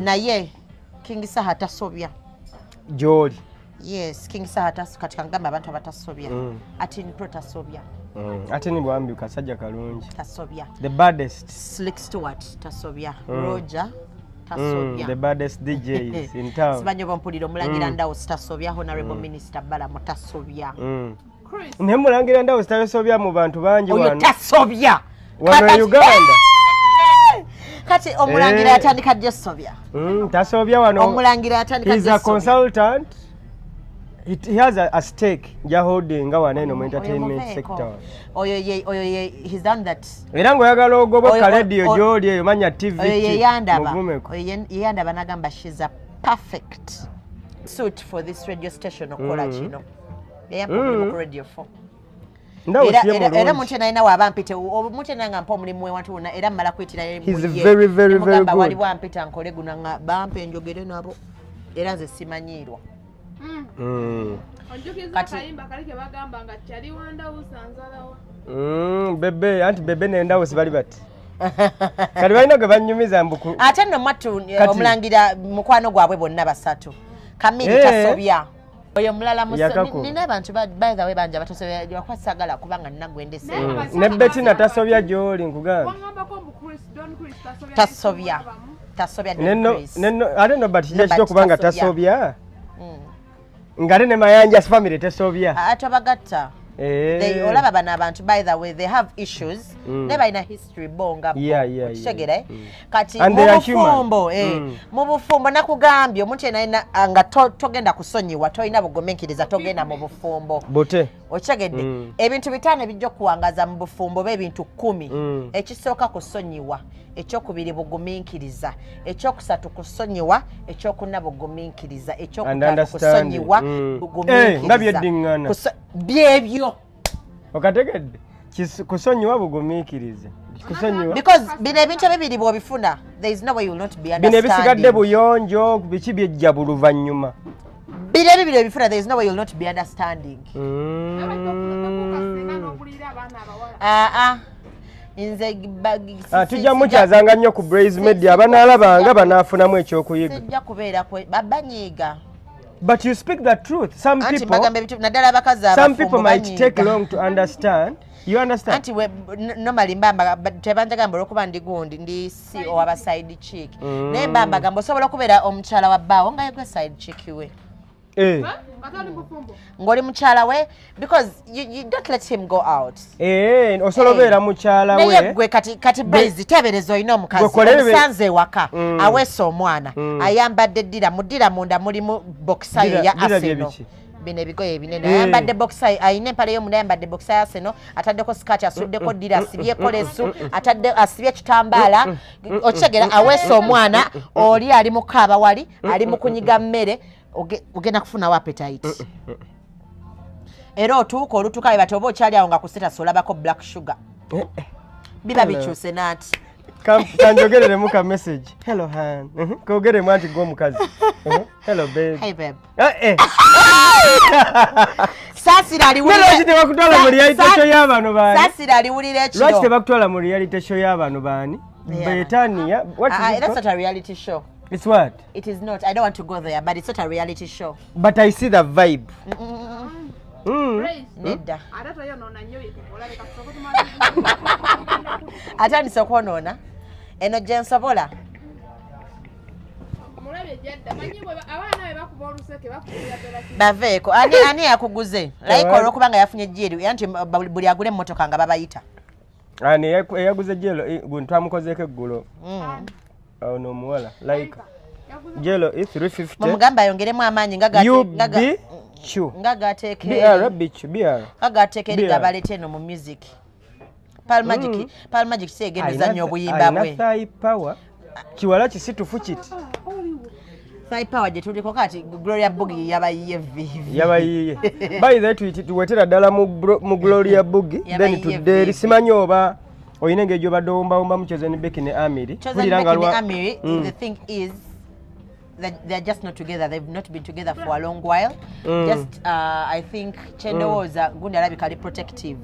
Naye King Saha tasobya. Gy'oli. Yes, King Saha kati kangamba abantu abatasobya. Atin Pro tasobya. Ate ni bwambi kasajja kalungi. Tasobya. The baddest. Slick Stewart tasobya. Roger tasobya. The baddest DJs in town. Simanyi oba mpulira. Omulangira Ndawusi tasobya. Honorable Minister Balamu tasobya. Chris. Naye mulangira Ndawusi tasobya mu bantu bangi Oyo wano. tasobya. Wano e Uganda. Kati omulangira Eh. yatandika ddi osobya? Tasobya wano. Omulangira yatandika He's ddi a osobya? consultant. He has a stake gya holding nga wano eno mu Oyo entertainment muveeko. sector. Oyo ye he's done that. Era ng'oyagala ogoba ka radio gy'oli eyo manya TV Oyo ye ki, yandaba. muvumeko. Oyo ye yandaba nagamba, "She's a perfect suit for this radio station," okukola kino. Yeyampa omulimu ku Radio 4. Ndawusi Era ye era mulungi. omuntu yenna alina waaba mpite, omuntu yenna nga mpa omulimu ewantu wonna, era mmala kuyitira. He's very, very, very Nemugamba, good. "Waliwo ampita nkole guno," nga bampa enjogere nabo, era nze simanyiirwa. Ojjukiza akayimba kali ke bagamba nga kyali wandawusa nzalawa. Bebe, anti Bebe n'Endawusi bali bati kati balina gwe banyumiza mbu Ate nno mwattu omulangira mukwano gwabwe bonna basatu Kamiri Eh. tasobya. Oyo mulala Yakakuba. nina abantu by the way bangi abatasobya, lwakuba saagala kubanga nina gwendese. Naye abakyala Ne Betina bangi tasobya gy'oli, nkugamba. Wangambako mbu Chris, Don Chris tasobya. Tasobya, tasobya Don Chris. Ate Nobert kijja Nobert kitya okubanga tasobya. tasobya ng'ate ne Mayanja family tesobya? Ah, tobagatta. Eh. Olaba bano abantu, by the way, they have issues, naye balina history bo nga bo. Okitegeera, eh? Kati And mu they are human. bufumbo, eh, mu bufumbo nakugambye omuntu yenna alina ah, nga togenda kusonyiwa, tolina bugumiikiriza, togenda mu bufumbo. Bute. Okitegedde? Ebintu 5 ebijja okuwangaza mu bufumbo oba ebintu 10. Ekisooka kusonyiwa, ekyokubiri bugumiikiriza, ekyokusatu kusonyiwa, ekyokuna bugumiikiriza, And ekyokutaano understanding. kusonyiwa, Eh, nga bugumiikiriza. byeddiŋŋana. Byebyo. Okategedde? Kusonyiwa, bugumiikiriza, kusonyiwa. Because bino ebintu ebibiri bw'obifuna, there is no way you will not be Bino ebisigadde understanding. buyonjo biki byejja buluvannyuma. Bino ebibiri ebifuna, there is no way you will not be understanding. N'okufuuka n'ogulira abaana abawala. Aa, nze Ah, tujja mukyazanga nnyo ku Braze Media, abanaalabanga banaafunamu ekyokuyiga. Sijja kubeera banyiiga. But you speak the truth. Some Anti people, mbagamba ebintu, naddala abakazi some abafumbo people might banyiiga. take long to understand. You understand? Anti normally mbamba tebanjagamba olwokuba ndi gundi, ndi si owaba side chick, naye mbamba gamba osobola okubeera omukyala wa bbaawo nga yegwe side chick we. Eh. Nga toli bufumbo. Ng'oli mukyala we, because you don't let him go out. Eh, osobola obeera mukyala Naye we. gwe kati Braze, teebereza olina omukazi Gwe kola omusanze ewaka, aweesa omwana, ayambadde ddira, mu ddira munda mulimu boxer ye ya Ddira bye Arsenal. biki? Bino ebigoye ebinene. Eh. Ayambadde boxer, ayina empale y'omunda, ayambadde boxer ya Arsenal, ataddeko sikaati, asuddeko ddira, asibyeko lesu, atadde asibye ekitambaala, okitegeera? Aweesa omwana, oli ali mu kaaba, wali ali mu kunyiga mmere, ogenda kufunawo appetite. Era otuuka olutuuka bwe bati oba okyali awo nga ku status olabako Black Sugar, Eh, eh. biba Hello. bikyuse naati. Kanjogereremu ka message. Hello han. Kogeremu anti gwe omukazi. Hello babe. Hey babe. Eh, eh. Saasira Ne lwaki tebakutwala mu reality show y'abano baani? Saasira aliwulira Lwaki ekiro. tebakutwala mu reality show y'abano baani? Yeah. Betania. What is Ah, it that's called? not a reality show. It's what? It is not. I don't want to go there, but it's not a reality show. But I see the vibe. Praise. Nedda. Ate toyonoona nnyo bye tukola, leka tusooke tumale. Atandise okwonoona eno gye nsobola. Yadda manyi bwe abaana be bakuba oluseke bakubira ddala ki. Baveeko. Ani yakuguze? Like olwokuba nga yafunye GL, era nti buli agula emmotoka nga babayita. Ani eyaguze GL? Guno twamukozeeko eggulo. Ono omuwala like Yaguze GL 350 Mumugambe ayongeremu amaanyi nga UBQ nga gateeka BR BQ BR. Nga gateeka eri BR. gabaleeta eno mu music. Pearl Magic, Pearl Magic si egenda ozannya obuyimba Alina bwe. thigh power, kiwala kisitufu kiti. Thigh power gye tuliko kati Gloria Boogie yabayiye vivi. Yabayiye. By the way, tuwetera ddala mu Gloria Boogie, then Yabayiye tudde eri. vivi. Simanyi oba olina engeri gy'obadde owumbawumbamu Chosen Becky ne Amiri. Chosen Mpulira nga Becky ne Amiri, the thing is that they're just not together. They've not been together for a long while. Just I think kyendowooza gundi alabika ali protective.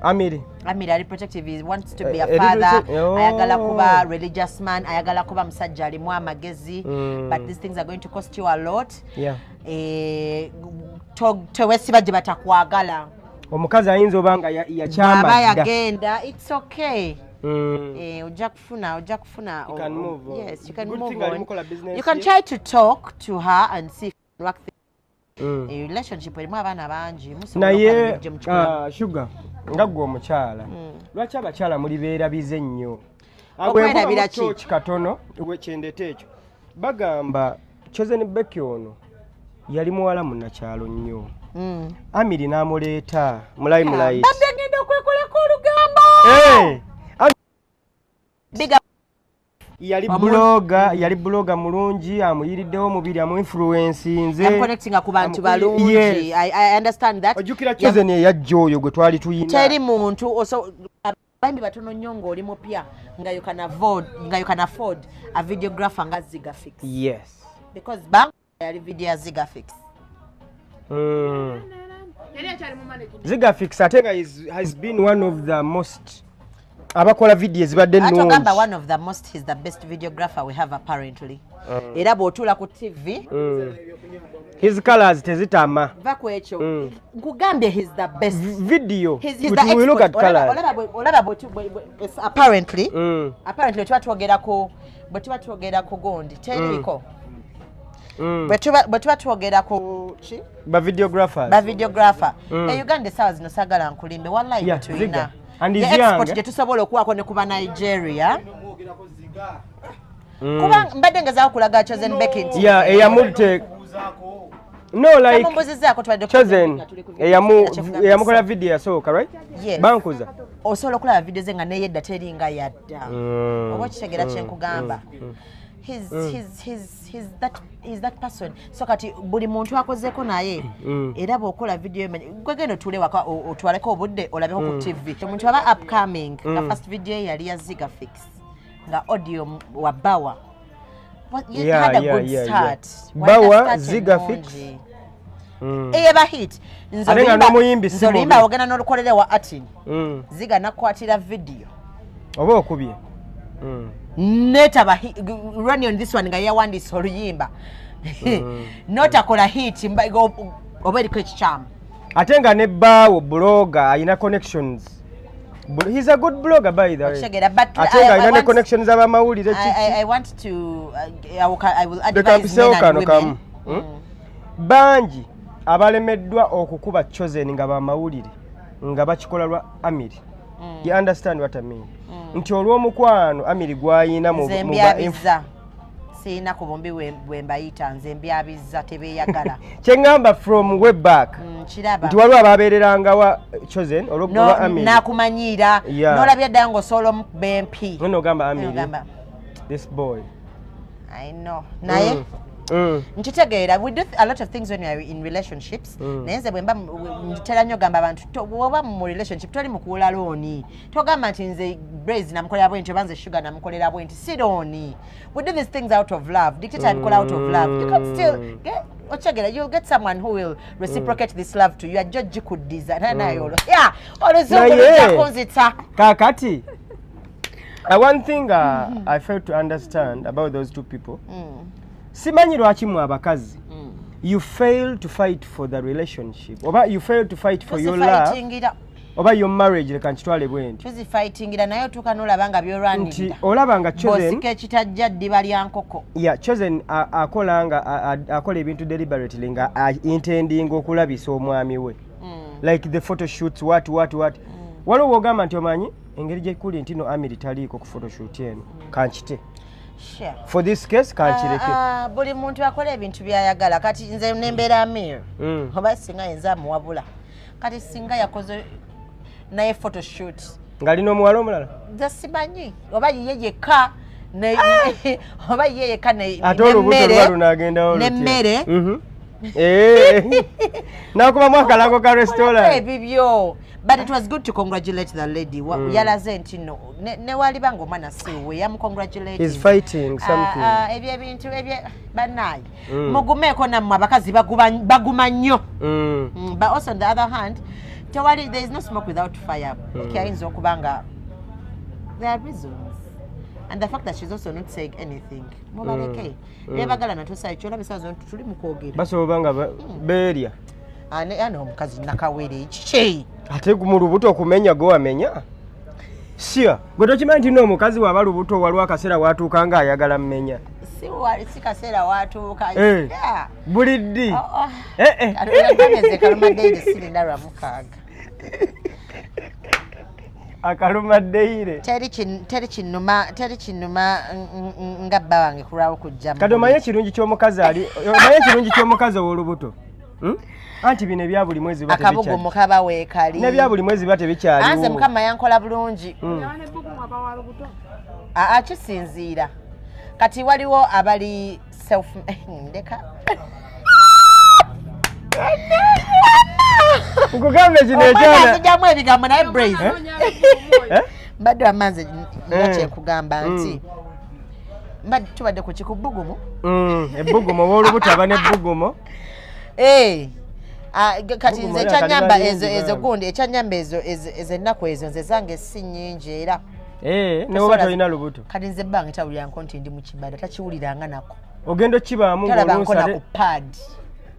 Amiri. Amiri ali protective. He wants to be a Eh, father. Oh. Ayagala kuba religious man. Ayagala kuba musajja alimu amagezi. But these things are going to cost you a lot. Eh, tewesiba gye batakwagala. Omukazi ayinza oba nga Bw'aba yakyama dda. yagenda, it's okay. Eh, ojja kufuna You can move on. Yes, you can Good move thing ali on. mukola business You can ye. try to talk to her and see if you can work A relationship erimu abaana bangi, musobola Naye okukola ebintu gye mukikola. Ah, Sugar, nga ggwe omukyala, lwaki abakyala muli beerabize nnyo? Okwerabira ki? Ki katono kyendeta ekyo bagamba Chosen Becky ono yali muwala munnakyalo nnyo. Amiri n'amuleeta mu limelight. Mbadde ngenda okwekolako olugambo. Eh, Big up. Yali blogger, yali blogger mulungi, amuyiriddewo omubiri, amuinfluencinze. I'm connecting ku bantu balungi. Yes. I understand that. Ojjukira Chosen eyajja oyo gwe twali tuyina? Teri muntu abayimbi batono nnyo ng'oli mupya nga you can afford a videographer nga Ziga Fix. Because bank yali video ya Ziga Fix. Yali akyali mu management. Ziga Fix ate nga has been one of the most abakola video ezibadde Ate ogamba ennungi. one of the most, he's the best videographer we have apparently. Era bw'otuula ku TV, His colors tezitama. Va ku ekyo. Nkugambye he's the best. Video. He's We the we look at expert. colors. Olaba it's apparently apparently bwe tuba twogera ku gundi teriiko. Bwe tuba twogera ku ki? Ba videographers. Ba videographer e Uganda essaawa zino, saagala nkulimbe, wallahi, Yeah, tulina Ziga. And he's ye export young, gye tusobola okuwaako ne kuba Nigeria, kuba mbadde ngezaako kulaga Chosen Becky nti Yeah, eyamute no like Tamumbuzizaako, tubadde Chosen tuli ku eyamukola video yasooka, right? Yes. Bankuza. Osobola okulaba video ze nga neyedda teringa yadda. Oba okitegeera kyenkugamba? He's that person. So kati buli muntu akozeeko naye, era bw'okola video gwe genda otuule waka otwaleko obudde olabeko ku TV omuntu aba upcoming nga first video ye yali ya Ziga Fix nga audio wa Bawa. Well, you had a good start. Walina Bawa, start Ziga ennungi. Fix. Eyeba hit. Nze Ate nga n'omuyimbi si nze oluyimba mubi. ogenda n'olukolera wa Atin, Ziga nakwatira video. Oba okubye. Netaba run on this one nga yawandiisa oluyimba notakola hit oba eriko ekikyamu. Ate nga ne bbaawo blogger alina connections. He's a good blogger, by the way. Okitegeera, but Ate nga alina I ne want connections abamawulire. I want to I will Leka advise mpiseewo men and kano women. kamu. Bangi abalemeddwa okukuba Chosen nga bamawulire nga bakikola lwa Amiri. You understand what I mean? Nti olw'omukwano Amiri gw'ayina Nze mu mbyabiza, siina ku bombi bwe mbayita, nze mbyabiza, tebeeyagala. Kyeŋŋamba from way back Kiraba. nti waliwo ababeererangawa Chosen olwa Amiri. Nakumanyiira. N'olabya ddala ng'osobola omukuba empi. Nno ogamba Amiri, Ogamba, this boy. I know, naye nkitegeera, we do a lot of things when we are in relationships. Naye nze bwe mba ntera nnyo gamba abantu, bw'oba mu relationship toli mu kuwula loan. Togamba nti nze Braze namukolera bwe nti oba nze Sugar namukolera bwe nti, si loan. We do these things out of love. Dictator abikola out of love. You can still get, okitegeera, you'll get someone who will reciprocate this love to you, ajja ogikuddiza. Naye naye olwo yeah, oluzungu Naye- lujja kunzita. Kakati one thing I fail to understand about those two people, simanyi lwaki mwe abakazi you fail to fight for the relationship oba you fail to fight for your love. Tuzifightingira. Oba your marriage, leka nkitwale bwe nti. Tuzifightingira, naye otuuka n'olaba nga Nti byolwanirira olaba nga Chosen bw'osika ekitajja ddiba lya nkoko. Yeah, Chosen akola nga akola ebintu deliberately nga intending okulabisa omwami we, like the photo shoots, what what what. Waliwo wogamba nti omanyi engeri gyekuli nti no Amiri taliiko ku photoshoot eno, kankite. For this case kankireke. Ah, ah, buli muntu akola ebintu byayagala. Kati nze nembeera Amir, oba singa yenze amuwabula, kati singa yakoze naye photoshoot ng'alina omuwala omulala. Nze simanyi oba yiye yekka oba yiye yekka Ate olubuto n'emmere luba lunagendawo lutya? N'emmere. Eh. Nakubamu akalango ka restaurant. Ebibyo, but it was good to congratulate the lady. Yalaze nti no ne waliba nga omwana si we yamucongratulate. He's fighting something. Ebyo ebintu ebye bannaaye, mugumeeko nammwe abakazi baguma nnyo. But also on the other hand, tewali, there is no smoke without fire. Ayinza okuba nga there are reasons, and the fact that she's also not saying anything, mubaleke nebagala natusayo kyolaba esawa zino tuli mu kwogera. Basobola nga beerya. Ane omukazi nakawere kiki? Ate mu lubuto okumenya gwe wamenya sya gwe tokimanyi nti n'omukazi waba lubuto waliwo akaseera watuuka nga ayagala mmenya. Si kaseera watuuka. Eh. Yeah. Buli ddi? Oh. Eh, eh. Ate kalumaddeire sirinda lwa mukaaga. Akalumaddeire. Teri kinuma nga bba wange kulwawo kujja mu Kati omanye ekirungi ky'omukazi ali, omanye ekirungi ky'omukazi ow'olubuto, Anti bino ebya buli mwezi biba akabugu tebikyali mukaba weekali. N'ebya buli mwezi biba Anze tebikyaliwo. Mukama yankola bulungi. Yaba nebbugumu aba wa lubuto. Aa, kisinziira. Kati waliwo abali self ndeka. Nkugambe kino Omwana ekyana azijjamu ebigambo naye Braze. Anoonya abebbugumu oyo. Eh? Mbadde wamanze nina kyenkugamba nti mbadde tubadde ku kikubugumu. Ebbugumu, ow'olubuto aba n'ebbugumu. Eh, kati Bugumu nze oli ekyanyamba akaliba ezo lingi ezo bambi. Gundi ekyanyamba ezo ennaku ezo nze zange si nnyingi era Eh, ne woba tolina lubuto. Kati nze ebbanga tawulirangako nti ndi mu kibada, takiwuliranga nako. Ogenda okibaamu Talabanko ng'oluusi na ate ku pad.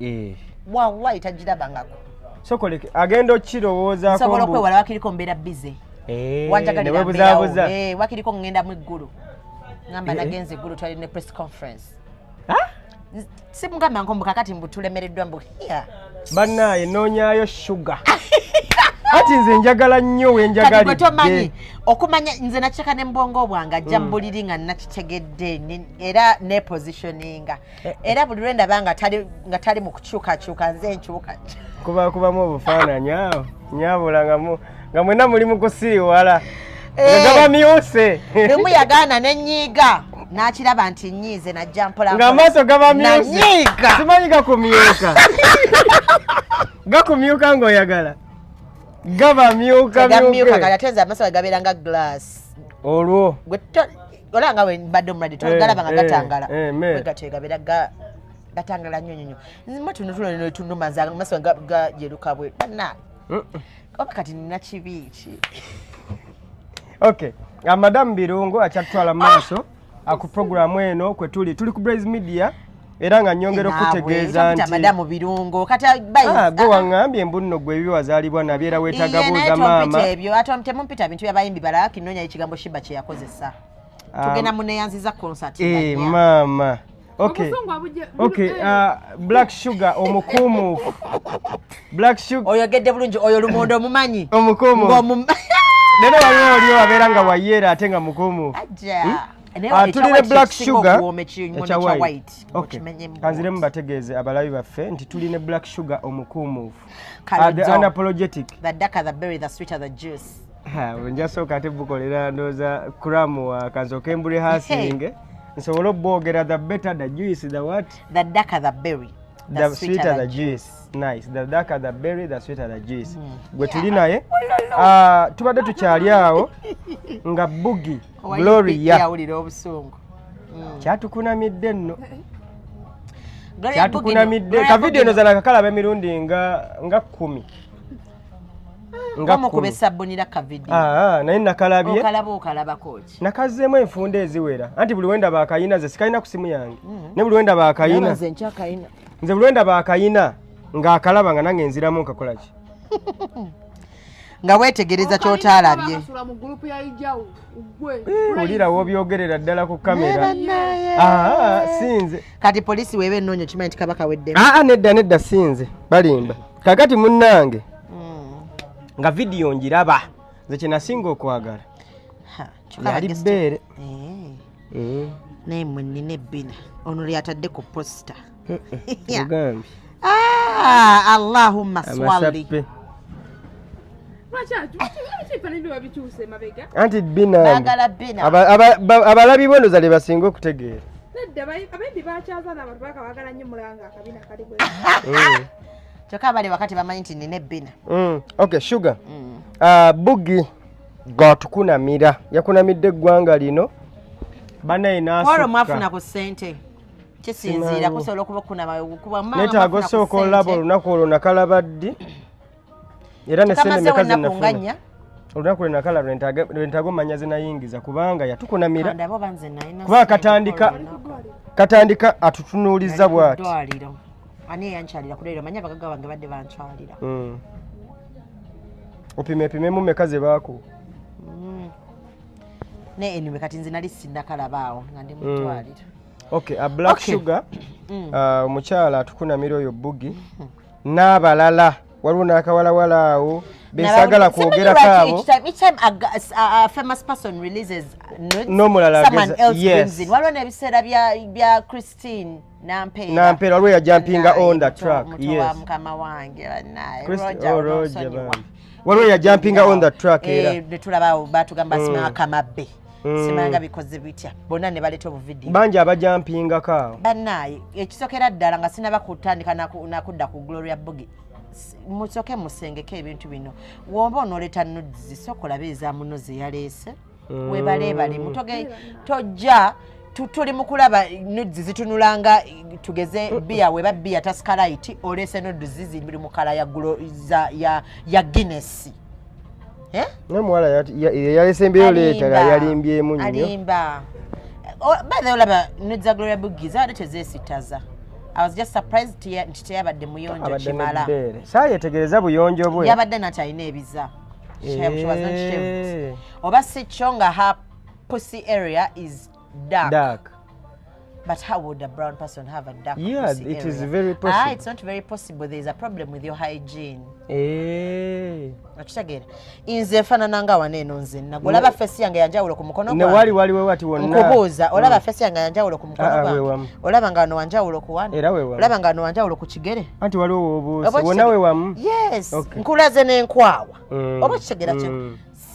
Eh. Wallahi tagirabangako. Sokoleke agenda okirowoozaako. Nsobola okwewala wakiriko mbeera busy. Eh, Wanjagalira ne webuzaabuza. mbeerawo. Eh, wakiriko ngenda mu eggulu ngamba Eh. nagenze eggulu, twali ne press conference. Ah? Simugamba nko mbu kakati mbu tulemereddwa mbu here. Bannaaye, noonyaayo shuga, ati nze njagala nnyo Kati gwe tomanyi wenjagalidde. Okumanya nze nakireka ne mbwongo bwange ajja mbuliri nga nakitegedde era nepositioninga, era buli lwe ndaba nga tali mu kukyukakyuka nze nkyuka. Kuba kubamu obufaananyi awo nyabula nga mwenna muli mu kusiriwala nga Eh. gabamyuse. Lumu yagaana nenyiiga n'akiraba nti nyiize, najja mpola. Ng'amaaso gabamyuse. Nanyiiga. Simanyi gakumyuka, gakumyuka ng'oyagala gabamyuka. Tegamyuka kati. Myuke. Ate nze amaaso gabeera nga glass. Olwo Gwe olaba nga we mbadde omulwadde togalaba nga Eh, gatangala. eh, me. Bwe gatyo gabeera gatangala nnyo nnyo nnyo. Nzimu tuno tunuma nze amaaso gayeruka bwe banna. Oba kati nina kibi ki? Okay, madamu Birungo akyatutwala mu maaso ku programu eno kwe tuli, tuli ku Blaze Media, era nga nyongera okutegeeza nti madamu Birungo kati Ah, gwe waŋŋambye mbu nno gwe ebibi wazaalibwa nabyo era weetaaga buuza maama. Ebyo ate temumpita bintu byabayimbi balala, kinoonya ekigambo Shiba kye yakozesa. Tugenda muneyanziza concert. Eh, maama, okay. Obusungu abujje Okay, Black Sugar omukuumuufu, Black Sugar Oyogedde bulungi, oyo Lumondo omumanyi. Omukuumuufu. Leero waliwo oli abeera nga wayeera ate nga mukuumuufu. Ajja. Ah, tuli ne Black Sugar ekya ekya white. white. Okay. Kanziremu bategeeze abalabi baffe nti tuli ne Black Sugar omukuumuufu. Kalodzo. The unapologetic. The darker the berry, the sweeter the juice. Ha, nja sooka ate bukolera ndowooza kuramu wa kansooke mbuli hasinge nsobole obwogera. The better the juice, the what? The darker the berry, The sweeter the juice. Nice. The darker the berry, the sweeter the juice. Gwe tuli naye. Ah, tubadde tukyali awo nga Bugi Gloria Yawulira obusungu. Kyatukunamidde nno. Gloria Kyatukunamidde. Gloria Ka video Bugino. eno zana kakalaba emirundi nga 10, nga Bamukuba 10. esabbunira ka video. Ah, naye nakalabye. Okalaba, okalabako ki? Nakazzeemu enfunda eziwera, anti buli wendaba akayina, nze sikalina ku simu yange, ne buli wendaba akayina Nze nkyakayina. Nze buli wendaba akayina ng'akalaba nga nange nziramu nkakola ki. Nga weetegereza ky'otaalabye. Bakasula mu gurupu ya Ijawu gwe. Wulira w'obyogerera ddala ku kamera. Bannaye. Aa, sinze. Kati poliisi weeba ennoonya, okimanyi nti kaba kaweddemu. Aa, nedda, nedda, sinze, balimba. Kakati munnange, nga vidiyo ngiraba, nze kyenasinga okwagala Ha, kyokka yali abagesiti- bbeere. Eh, naye mwe nnina ebbina ono lyatadde ku posita. Ugambye. Ah, allahumma swali. Amasappe. Lwaki ebifaananyi byo babikyusa emabega? Anti bina. Baagala bina. Abalabi bondoza lye basinga okutegeera. Nedda, abayimbi bakyaza n'abantu baka baagala nnyo mulanga akabina kali bwe. Kyokka abali wakati bamanyi nti nina ebbina. Okay, Sugar. Ah, Bugi gwatukunamira, yakunamidde eggwanga lino banaye. Olwo mwafuna N'asukka. ku ssente kisinziira Simanyi. kusobola okuba okunama kuba Neetaaga osooka olaba olunaku olwo nakalaba ddi era ne sente kamazeewo meka ennaku nga zenafuna. nnya. Olunaku lwe nakala lwentaaga omanya zenayingiza, kubanga yatukunamira. Kandaba oba nze nalina Kuba ssente katandika kwolwo olunaku. Katandika atutunuuliza Nali ku bw'ati. ddwaliro. Ani eyankyalira ku ddwaliro? Manyi abagagga bange badde bankyalira. Opime epimemu meka ze baakuwa. Ne anyway, kati nze nali sinnakalaba awo nga ndi mu ddwaliro. Okay, a Black Sugar, omukyala atukunamira oyo Bugi n'abalala, waliwo n'akawalawala awo besagala kwogerako abo. Each time a famous person releases nudes, N'omulala someone else brings in. Waliwo n'ebiseera bya Christine Nampeera. Nampeera, waliwo yajumpinga on the track. Muto wa Yes. mukama wange, bannaye. Oh, Roger, Roger, onsonyiwa. bambi. Waliwo yajumpinga on the track era. Eh, ne tulaba awo batugamba simanga kamabbe, simanga bikoze bitya, bonna ne baleeta obuvidiyo. Bangi abajumpingako awo. Bannaaye, ekisokera ddala nga sinaba kutandika nakudda ku Gloria Bugi, musooke musengeke ebintu bino. Woba onooleeta nudes, sooka olabe eza muno ze yaleese, webaleebale mutoge tojja tuli mu kulaba nudes zitunulanga tugeze bbiya weba bbiya Tusker Lite, oleese nudes ziri mu colour ya, ya Guinness. Eh? Nomuwala yalesembyeyo leeta Alimba. yalimbyemu nnyo. Alimba. By the way, olaba nudes za Gloria Bugi zaabadde tezeesittaza. I was just surprised nti teyabadde muyonjo Abadde kimala. nebbeere, saayetegereza buyonjo bwe. Yabadde nati alina ebiza. She was not shaved. Oba si kyo nga her pussy area is dark. Dark. But how would a brown person have a dark Yeah, pussy it is area? very Ah, possible. it's not very possible. There is a problem with your hygiene. Okitegeera, nze nfaanana nga wano eno nzenna olaba face yange yanjawulo ku mukono Ne gwange. wali waliwo ati wonna. Nkubuuza, olaba face yange yanjawulo ku mukono Ah, ah, gwange? wewamu. Olaba nga wano wanjawulo ku wano? Era wewamu. Olaba nga wano wanjawulo ku kigere? Anti waliwo wobuuse Oba wonna wewamu. Yes. Nkulaze n'enkwawa. Oba kitegeera kye?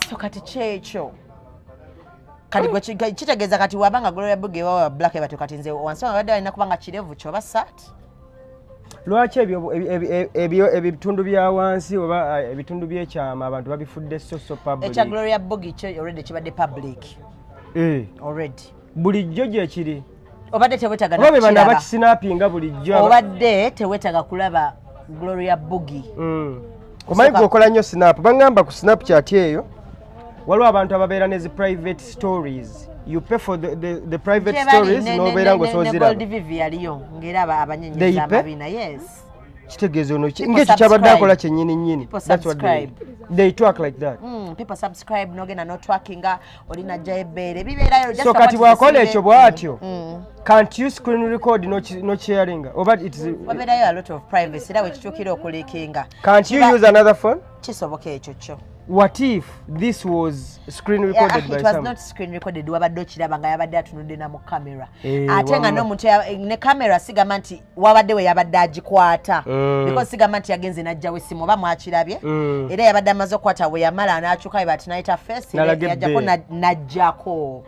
So kati kyekyo, kati gwe kitegeeza kati wabanga Gloria Bugi wa black batyo, kati nze wansi wange badde balina kuba nga kirevu kyoba saati. Lwaki ebyo ebitundu bya wansi oba ebitundu by'ekyama abantu babifudde so so public? Ekya Gloria Bugi kyo already kibadde public. Already. Bulijjo gyekiri. Obadde tewetaaga Oba be bano nakukiraba. abakisinapinga bulijjo Obadde tewetaaga kulaba Gloria Bugi. Omanyi gwe okola nnyo snap, baŋŋamba ku Snapchat eyo waliwo abantu ababeera ne zi private stories. You pay for the private stories n'obeera ng'osoziraba. Gold Vivi yaliyo ng'era abanyenyeza They pay? amabina, yes. Kitegeeza ono People ng'ekyo kyabadde subscribe. akola kyennyini nnyini. People That's what subscribe. they talk like that. People subscribe, nogenda notwakinga oli najjayo ebbeere bibeerayo just So kati bw'ati bw'akola ekyo bw'atyo, can't you screen record nokyeringa oba it is Wabeerayo a lot of privacy era wekituukira okuleakinga. Can't you use another phone? Kisoboka ekyo kyo. What if this was screen recorded Yeah, by it was someone? not screen recorded. Wabadde okiraba nga yabadde atunudde na mu kamera, ate nga Wamma. n'omuntu ne kamera sigamba nti wabadde we yabadde agikwata, because sigamba nti yagenze n'ajjawo essimu oba mwakirabye. Era yabadde amaze okukwata, we yamala n'akyuka bati nayita face N'alaga yajjako ebbeere. n'ajjako.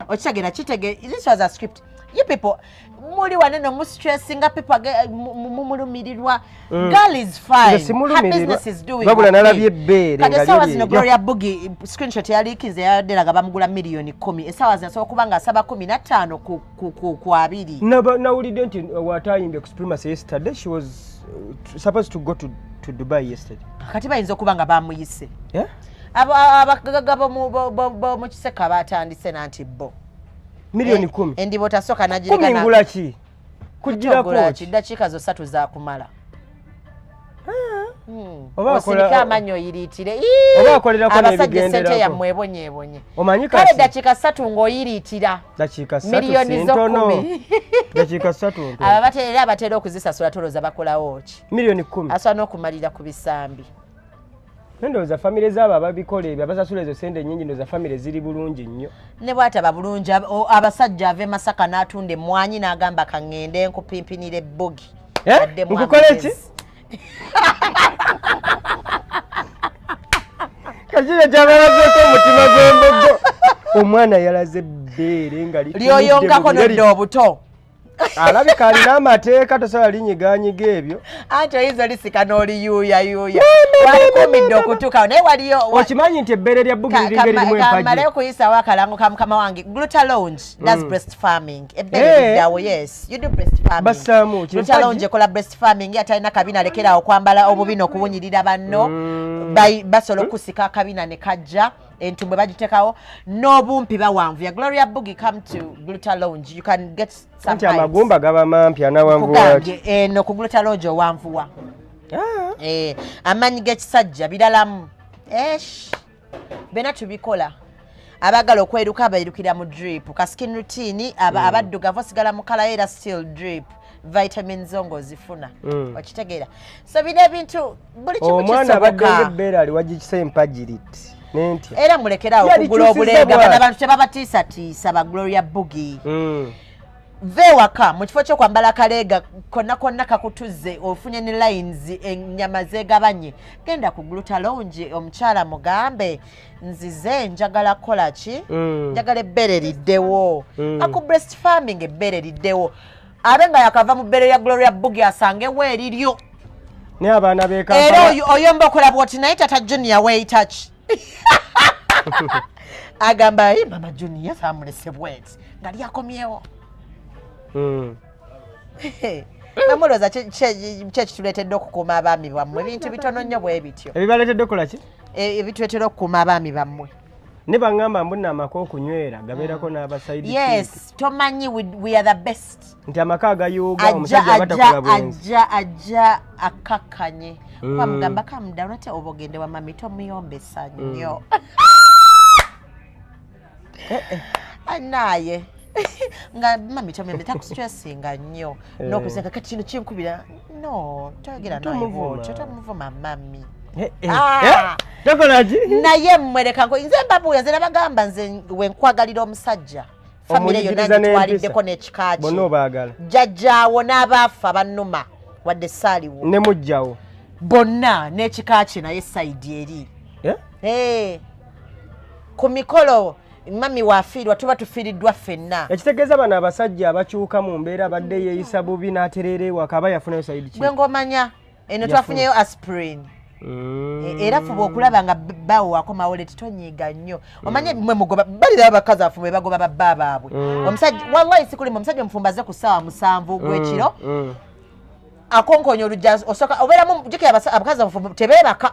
Okitegeera? Kitege this was a script. You people muli waneno mu stressinga people mumulumirirwa. Girl is fine. Nze simulumirirwa. Her business is doing Wabula okay. nalabye ebbeere Kati nga essaawa liri zino eryo. Gloria Bugi screenshot yaliikize yabadde nga bamugula miliyoni 10. Essaawa zino asobola okuba nga asaba 15 ku 20. Nawulidde nti watayimbye ku Supremacy yesterday, she was supposed to go to Dubai yesterday. Kati bayinza okuba nga bamuyise. Yeah? Abagagga bo mu Kiseka batandise nanti bo Miliyoni 10. Endibo tasooka 10 nagireka. Ngula ki? Kugirako Kugirako ki? ki? Ddakiika zo ssatu zakumala. Oba Osirike amannyo oyiriitire. Oba akolerako Abasajja n'ebigenderako. essente yammwe ebonyeebonye. Omanyi Kale kati dakiika 3 ng'oyiriitira. Dakiika 3 Miliyoni si zo ntono. 10. Dakiika 3 ntono. Abo era abatera okuzisasula tolooza bakolawo ki? Miliyoni 10. Asobola n'okumalira ku bisambi. Ndowooza famire zaabo ababikola ebyo, abasasula ezo sente ennyingi, ndowooza famire ziri bulungi nnyo. Ne bwataba bulungi, abasajja ava e Masaka n'atunda emmwanyi n'agamba, "Kaŋŋende nkupimpinira ebbogi." Eh? Addemu Nkukole ki? amagezi. Kakino kyabalazeeko omutima gw'embogo, omwana yalaze ebbeere nga litunudde Lyoyonkako mu bireri. nodda obuto. Alabika alina amateeka, tosobola linyiganyiga ebyo. Anti oyinza olisika n'oliyuuyayuuya, walikumidde okutuukawo, naye waliyo Okimanyi nti ebbeere lya bugi liringa eririmu Kamale empagi? okuyisawo akalango ka mukama wange. Gluta Lounge does breast farming. Ebbeere liddawo. Yes, you do breast farming. Bassaamu ki? Gluta Empagi? Lounge ekola breast farming. Atalina kabina alekerawo okwambala obubina okuwunyirira banno. Basobola okusika akabina ne kajja, entumbwe bagitekawo n'obumpi bawanvuya. Gloria Boogie, come to Gluta Lounge, you can get some Anti heights. amagumba gaba mampi, anawanvuwaki? Kugambye eno ku Gluta Lounge owanvuwa. Eh, amaanyi g'ekisajja biralamu. Esh, byonna tubikola. Abaagala okweruka bairukira mu drip ka skin routine. Abaddugavu osigala mu kala era still drip vitamins zo ng'ozifuna. Okitegeera? So bino ebintu buli kimu Omwana abadde kisoboka. ngaebbeere aliwagikisa empagiriti nentya. Era mulekerawo Yali okugula kyusizza obulenga. bw'ati. Bano abantu tebabatiisatiisa ba Gloria Boogie. Va ewaka, mu kifo ky'okwambala akaleega konna konna kakutuze, ofunye ne lines, ennyama zeegabanye, genda ku Gluta Lounge, omukyala mugambe, "Nzize njagala kukola ki? Njagala ebbeere liddewo." Aku breast farming, ebbeere liddewo, abe nga yakava mu bbeere lya Gloria Boogie asangewo eriryo. Naye abaana Era b'e Kampala oyomba okola bwoti, naye tata Junior weeyita ki? Agamba, "Ayi, mama Junior saamulese bweti nga lyakomyewo." Namulowooza kyekituleetedde okukuuma abaami bammwe ebintu bitono nnyo bwe bityo. Ebibaleetedde kola ki? Ebituleetera okukuuma abaami bammwe. Ne baŋŋamba mbu nno amaka okunywera gabeerako n'aba side. Yes, tomanyi we are the best. Nti amaka agayuuga, Ajja omusajja aba ajja takola bwenzi. Ajja akakkanye kuba mugamba, "Calm down," ate oba ogende wa mami, tomuyombesa nnyo naye nga mami tomuyombe, takustressinga nnyo. N'okusenga kati kino kinkubira, no toyogera naye Tomuvuma. bwotyo, tomuvuma mami. Eh, eh, Ah. eh, tokola ki? Naye mmwe leka nze mbabuuya, nze nabagamba, nze wenkwagalira omusajja, famire yonna Omuyigiriza ngitwaliddeko n'empisa. n'ekika Bonna kye. obaagala. Jjajjaawo n'abaafa bannuma wadde saaliwo. Ne mujjawo. Bonna n'ekika kye, naye side eri. Eh? Eh, ku mikolo mami waafiirwa tuba tufiiriddwa ffenna. Ekitegeeza bano abasajja abakyuka mu mbeera, abadde yeeyisa bubi n'atereera ewaka, aba yafunayo side ki? Gwe ng'omanya eno Yafuna. twafunyeyo aspirin. Era fuba okulaba nga bbaawo wakomawo late, tonyiiga nnyo. Omanye mwe mugoba balira abakazi afu bwe bagoba babba baabwe. Omusajja, wallahi sikulima, omusajja omufumbo azze ku ssaawa 7 ogw'ekiro, akonkonya olujja, osooka obeeramu jjukira abakazi abafumbo tebeebaka,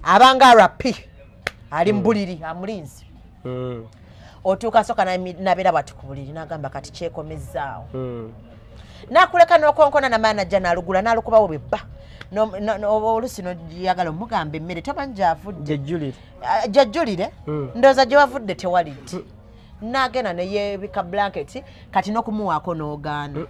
abanga rp ali mu buliri amulinzi. Otuuka asooka nabeera bwati ku buliri n'agamba, "Kati kyekomezzaawo." Nakuleka n'okonkona namaani, ajja n'alugula n'alukubawo bwe bba. Oluusi noyagala omugamba emmere tomanyi gyavudde. Jejjulire. Ah, jajjulire. Ndowooza gye wavudde tewalidde, n'agenda neyeebika blanketi, kati n'okumuwaako n'ogaana.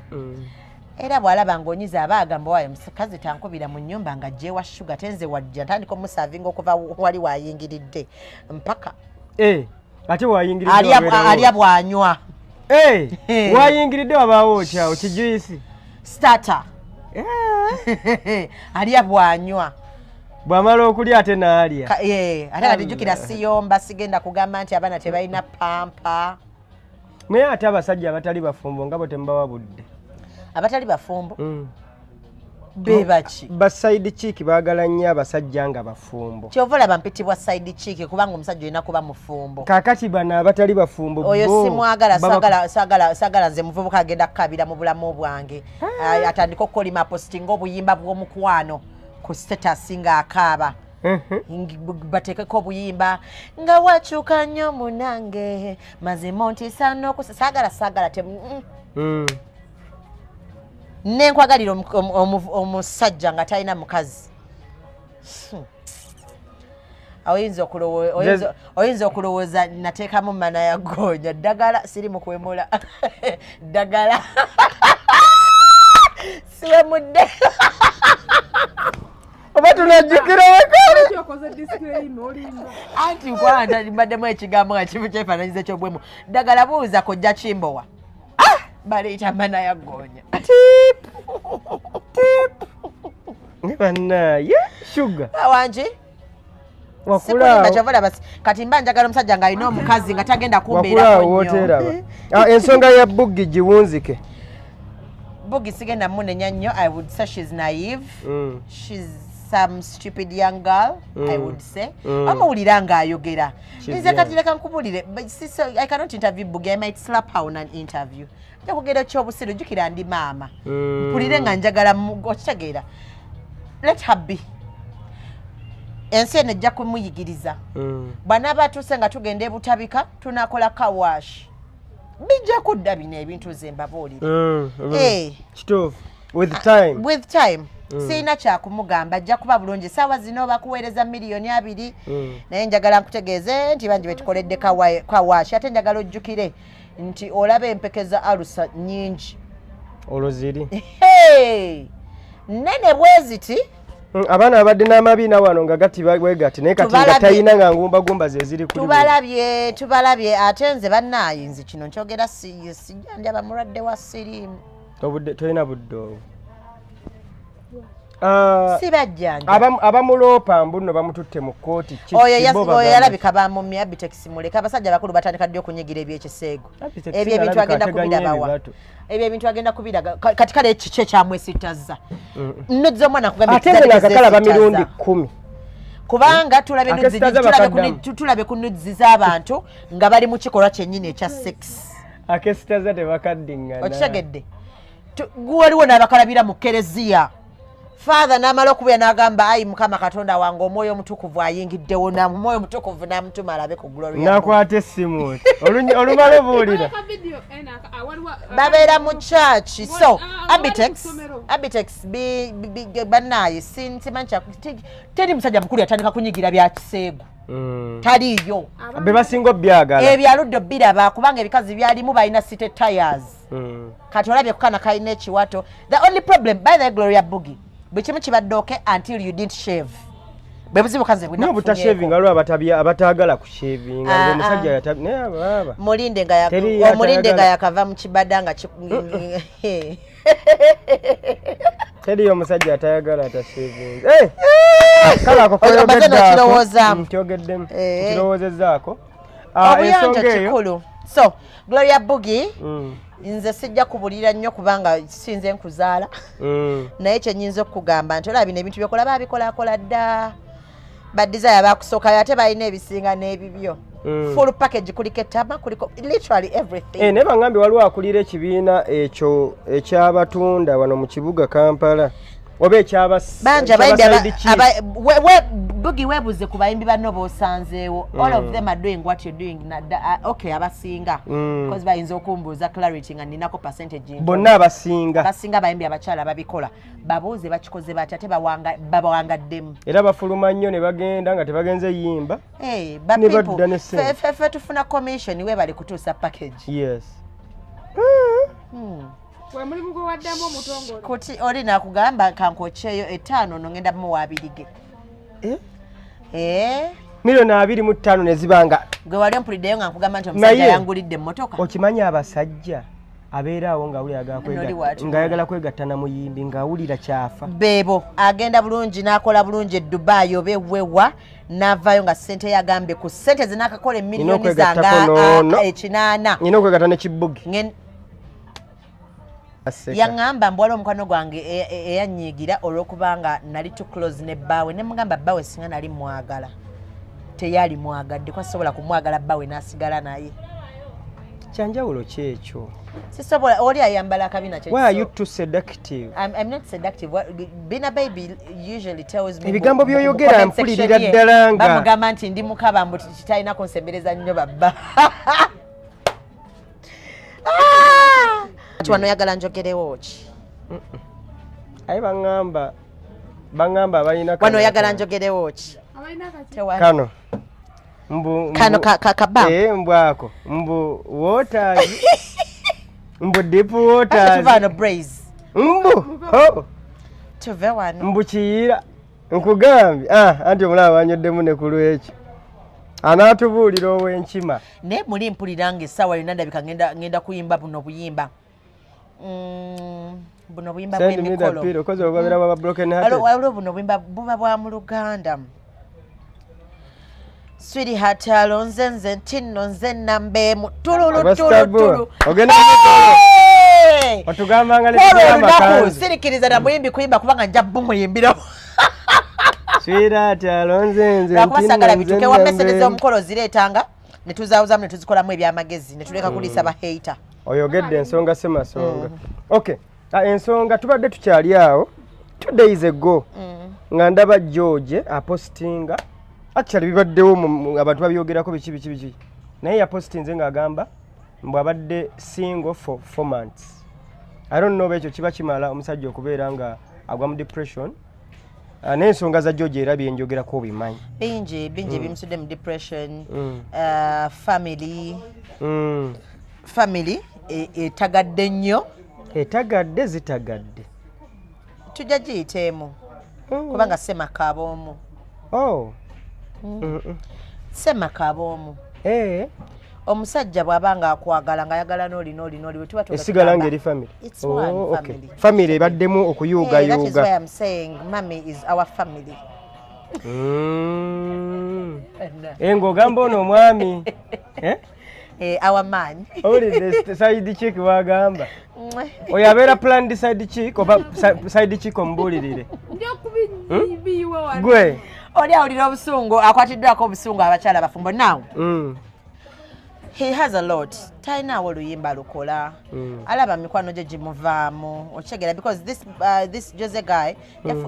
Era bw'alaba ng'onyiza aba agamba, "Waayo mukazi tankubira mu nnyumba nga gyewa shuga tenze wajja." Ntandika omusavinga okuva wali wayingiridde mpaka Eh, ate wayingiridde wabeerawo? Alya bw'anywa. Eh, wayingiridde wabaawo okyawo kijuisi? Starter. Alya bw'anywa. Bw'amala okulya ate n'alya. Ate kati jjukira siyomba, sigenda kugamba nti abaana tebalina pamper. Naye ate abasajja abatali bafumbo nga bo temubawa budde? Abatali bafumbo bebaki? Ba side chick baagala nnyo abasajja nga bafumbo. Kyova olaba mpitibwa side chick, kubanga omusajja olina kuba mufumbo. Kaakati bano abatali bafumbo Oyo bo simwagala. Saagala nze muvubuka agenda kukabira mu bulamu bwange. Ah, atandika okukolima, apositinga obuyimba bw'omukwano ku status ng'akaaba. Bateekeko obuyimba nga wakyuka nnyo munange, mazima ntiisa n'okusa. Saagala te. Nenkwagalira omusajja nga talina mukazi. Oyinza okulowooza nateekamu mana ya goonya. Ddagala, siri mu kwemula, ddagala siwemudde. Oba tunajjukira wekali. Okoze disclaimer, olimba. Anti nkwanta mbaddemu ekigambo nga kimu kyefaananyiza ekyobwemu. Ddagala, buuza kojja Kimbowa. Ah! Baleeta mana ya goonya. Ne bannaye, Shuga. Wangi. Wakulaawo. Kyova olaba kati mba njagala omusajja ng'alina omukazi nga tagenda wakulaawo kumbeerako nnyo. Wooteeraba. Ah, ensonga ya Buggi giwunzike. Bugi sigenda munenya nnyo. I would say she's naive. She's some stupid young girl, I would say. Amuwulira ng'ayogera. She's Nze kati young. leka nkubulire, but I cannot interview Bugi. I might slap her on an interview. Nja kugenda kyobusiru, jjukira ndi maama. Mpulire nga njagala okitegeera. Let her be. Ensi eno ejja kumuyigiriza. Bw'anaaba atuuse nga tugenda ebutabika, tunakola car wash, bijja kudda bino ebintu, nze mbabuulire. Eh. Kituufu, with time. With time. Sirina kyakumugamba, ajja kuba bulungi. Saawa zino bakuweereza 20 million. Naye njagala nkutegeeze nti bangi betukoledde car wash, ate njagala ojjukire nti olaba empeke za alusa nyingi. Olwo ziri Hey! Nene bwe ziti. Abaana babadde n'amabiina wano nga gati bwegati, naye kati nga talina, nga ngumbagumba ze ziri kuli. Tubalabye, tubalabye. Ate nze bannaaye, nze kino nkyogera, sijjanjaba mulwadde wa siriimu. Tolina budde obwo. Ah, Sibajjanja. Abamuloopa mbu nno bamututte mu kkooti. Oyo Bo oyo bagamba yalabika bamumye. Abitex muleka, abasajja bakulu batandika ddi okunyigira ebyekiseego? Abitex Ebyo ebintu alabika agenda ateganya kubirabawa. ebibatu. Ebyo ebintu agenda kubiraga. Kati kale kiki ekyamwesittazza nozza omwana akugambye Ate nze nakakalaba mirundi 10. Kubanga tulabe nudes Akesitaza tulabe ku bakaddamu. tulabe ku nudes z'abantu nga bali mu kikolwa kyennyini ekya sex. Akesitaza tebakaddiŋŋana. Okitegedde? Waliwo n'abakalabira mu kereziya, Father n'amala okubuya n'agamba, "Ayi Mukama Katonda wange, Omwoyo Omutukuvu ayingiddewo." Omwoyo Omutukuvu n'amutuma alabe ku Gloria. Nakwata essimu oti olumala obuulira. Ka video eno waliwo Babeera mu church, so Ah, Abitex bali ku ssomero. Abitex bannaaye, simanyi teri musajja mukulu yatandika kunyigira bya kiseegu. Taliiyo. Be basinga obyagala. Ebyo aludde obiraba kubanga ebikazi byalimu balina city tires. Kati olabye kukana kalina ekiwato. The only problem, by the way, Gloria Bugi, buli kimu kibadde okay until you didn't shave. Bwe buzibu kaze. Naye obutashavinga, waliwo abataagala kushavinga. Ah, Ngaomusajja ah. naye abaaba Mulinde nga Teri omulinde nga atayagala. yakava mu kibada nga Teriyo omusajja atayagala atashavinga. Eh! Kale ako Omaze koyogeddeako. n'okirowoozaamu. Nkyogeddemu. Eh. Nkirowoozezaako. Ah, Obuyonjo ensonga eyo kikulu. So Gloria Bugi, nze sijja kubulira nnyo kubanga sinze nkuzaala. Naye kyenyinza okukugamba nti olaba bino ebintu byokola babikolakola dda. Ba Desire bakusookayo, ate balina ebisinga n'ebibyo. Full package, kuliko ettama, kuliko literally everything. Eh, naye bangambye waliwo akulira ekibiina ekyo ekyabatunda wano mu kibuga Kampala, oba ekyaba Banja abayimbi ekyaba side chick. Bugi, weebuze ku bayimbi banno b'osanzeewo. All of them are doing what you're doing. Okay, abasinga, because bayinza okumbuuza clarity nga ninako percentage ntono. Bonna abasinga. Abasinga abayimbi abakyala babikola, babuuze bakikoze batya, ate babawangaddemu. Era bafuluma nnyo ne bagenda nga tebagenze yimba. Hey, ba Ne people, badda ne ssente. ffe tufuna commission, webali kutuusa package. Yes. Gwe mulimu gwe waddamu omutongole. Kuti oli nakugamba kankokyeyo 5, no ngenda muwa abirige. Eh? Eh, 25 million ne zibanga. Gwe wali ompuliddeyo nga nkugamba nti omusajja Naye- yangulidde emmotoka? Okimanyi abasajja abeera awo ng'awulira ayagala Noli waatula. ng'ayagala kwegatta na muyimbi, ng'awulira kyafa. Beebo agenda bulungi n'akola bulungi e Dubai oba ewewa, n'avaayo nga ssente yagambye ku ssente ze n'akakola emiliyoni okwegattako zange n'ono. 8. Nina okwegatta ne Kibugi. Aseka. Yaŋŋamba mbu waliwo omukwano gwange eyanyiigira olw'okubanga nali too close ne bbaawe, ne mugamba bbaawe singa nali mwagala teyali mwagadde, kuba sisobola kumwagala bbaawe n'asigala naye. Kyanjawulo kyekyo. Sisobola. Oli ayambala akabina kye Why are you too seductive? I'm not seductive. Bina Baby usually tells me Ebigambo mu by'oyogera comment section mpulirira ye, ddala bamugamba nti ndi mukaba, mbu kitalina kunsembereza nnyo babba. Ah! Kati wano oyagala njogerewo ki? Aye baŋŋamba Baŋŋamba abalina Wano oyagala njogerewo ki? Abalina kati. Tewali. Kano mbu Kano kabam. Eh, mbu ako mbu waters, mbu deep Ate tuva waters. wano, Braze. Mbu ho. Tuve wano. Mbu kiyira nkugambye. Ah, anti omulaba wanyoddemu ne ku lwekyo anaatubuulira ow'enkima. Naye muli mpulira nga essaawa yonna ndabika ngenda kuyimba buno buyimba. Buno buyimba Send me the bw'emikolo. pillow, kozi obubabeera bwaba broken hearted. Waliwo buno buyimba buba bwa mu Luganda. Sweetheart alonze nze nti nno nze namba emu tululu Oba tulu Starboy, tulu. ogenda mu mikolo. Hey! Otugambanga ne Kwolwo tugula olunaku amakanzu. sirikiriza na muyimbi kuyimba kubanga nja bumuyimbiramu. Sweetheart alonze nze Lwakuba nti saagala nno nze bituuke wa namba message emu. z'omukolo zireetanga ne tuzaawuzamu ne tuzikolamu ebyamagezi ne tuleka kuliisa ba hater. Oyogedde ensonga semasonga. Okay. Ah, ensonga tubadde tukyali awo 2 days ago nga ndaba George apostinga. Actually bibaddewo abantu babyogerako biki biki biki, naye yapostinze ng'agamba mbu abadde single for 4 months. I don't know oba ekyo kiba kimala omusajja okubeera nga agwa mu depression. Ah, n'ensonga za George era byenjogerako obimanyi. Bingi bingi bimusudde mu depression. Family. Family etagadde nnyo. Etagadde zitagadde. Tujja giyiteemu kubanga semaka ab'omu. Oh. Semaka ab'omu. Eh. Omusajja bw'aba nga akwagala ng'ayagala n'oli n'oli n'oli bwe tuba Esigala ng'eri family. It's one Oh, okay. family. Family ebaddemu Hey, that is okuyuugayuuga. why I'm saying mommy is our family. Eh, ng'ogamba ono omwami, eh? Eh, our man. Owulidde side chick wagamba oyo abeera planned side chick oba side chick omubuulirire. Nja kubiyiwa wano. Gwe. Oli awulira obusungu, akwatiddwako obusungu abakyala bafumbo now. He has a lot, talinaawo oluyimba lukola. Alaba mikwano gye gimuvaamu, okitegeera? Because this Jose guy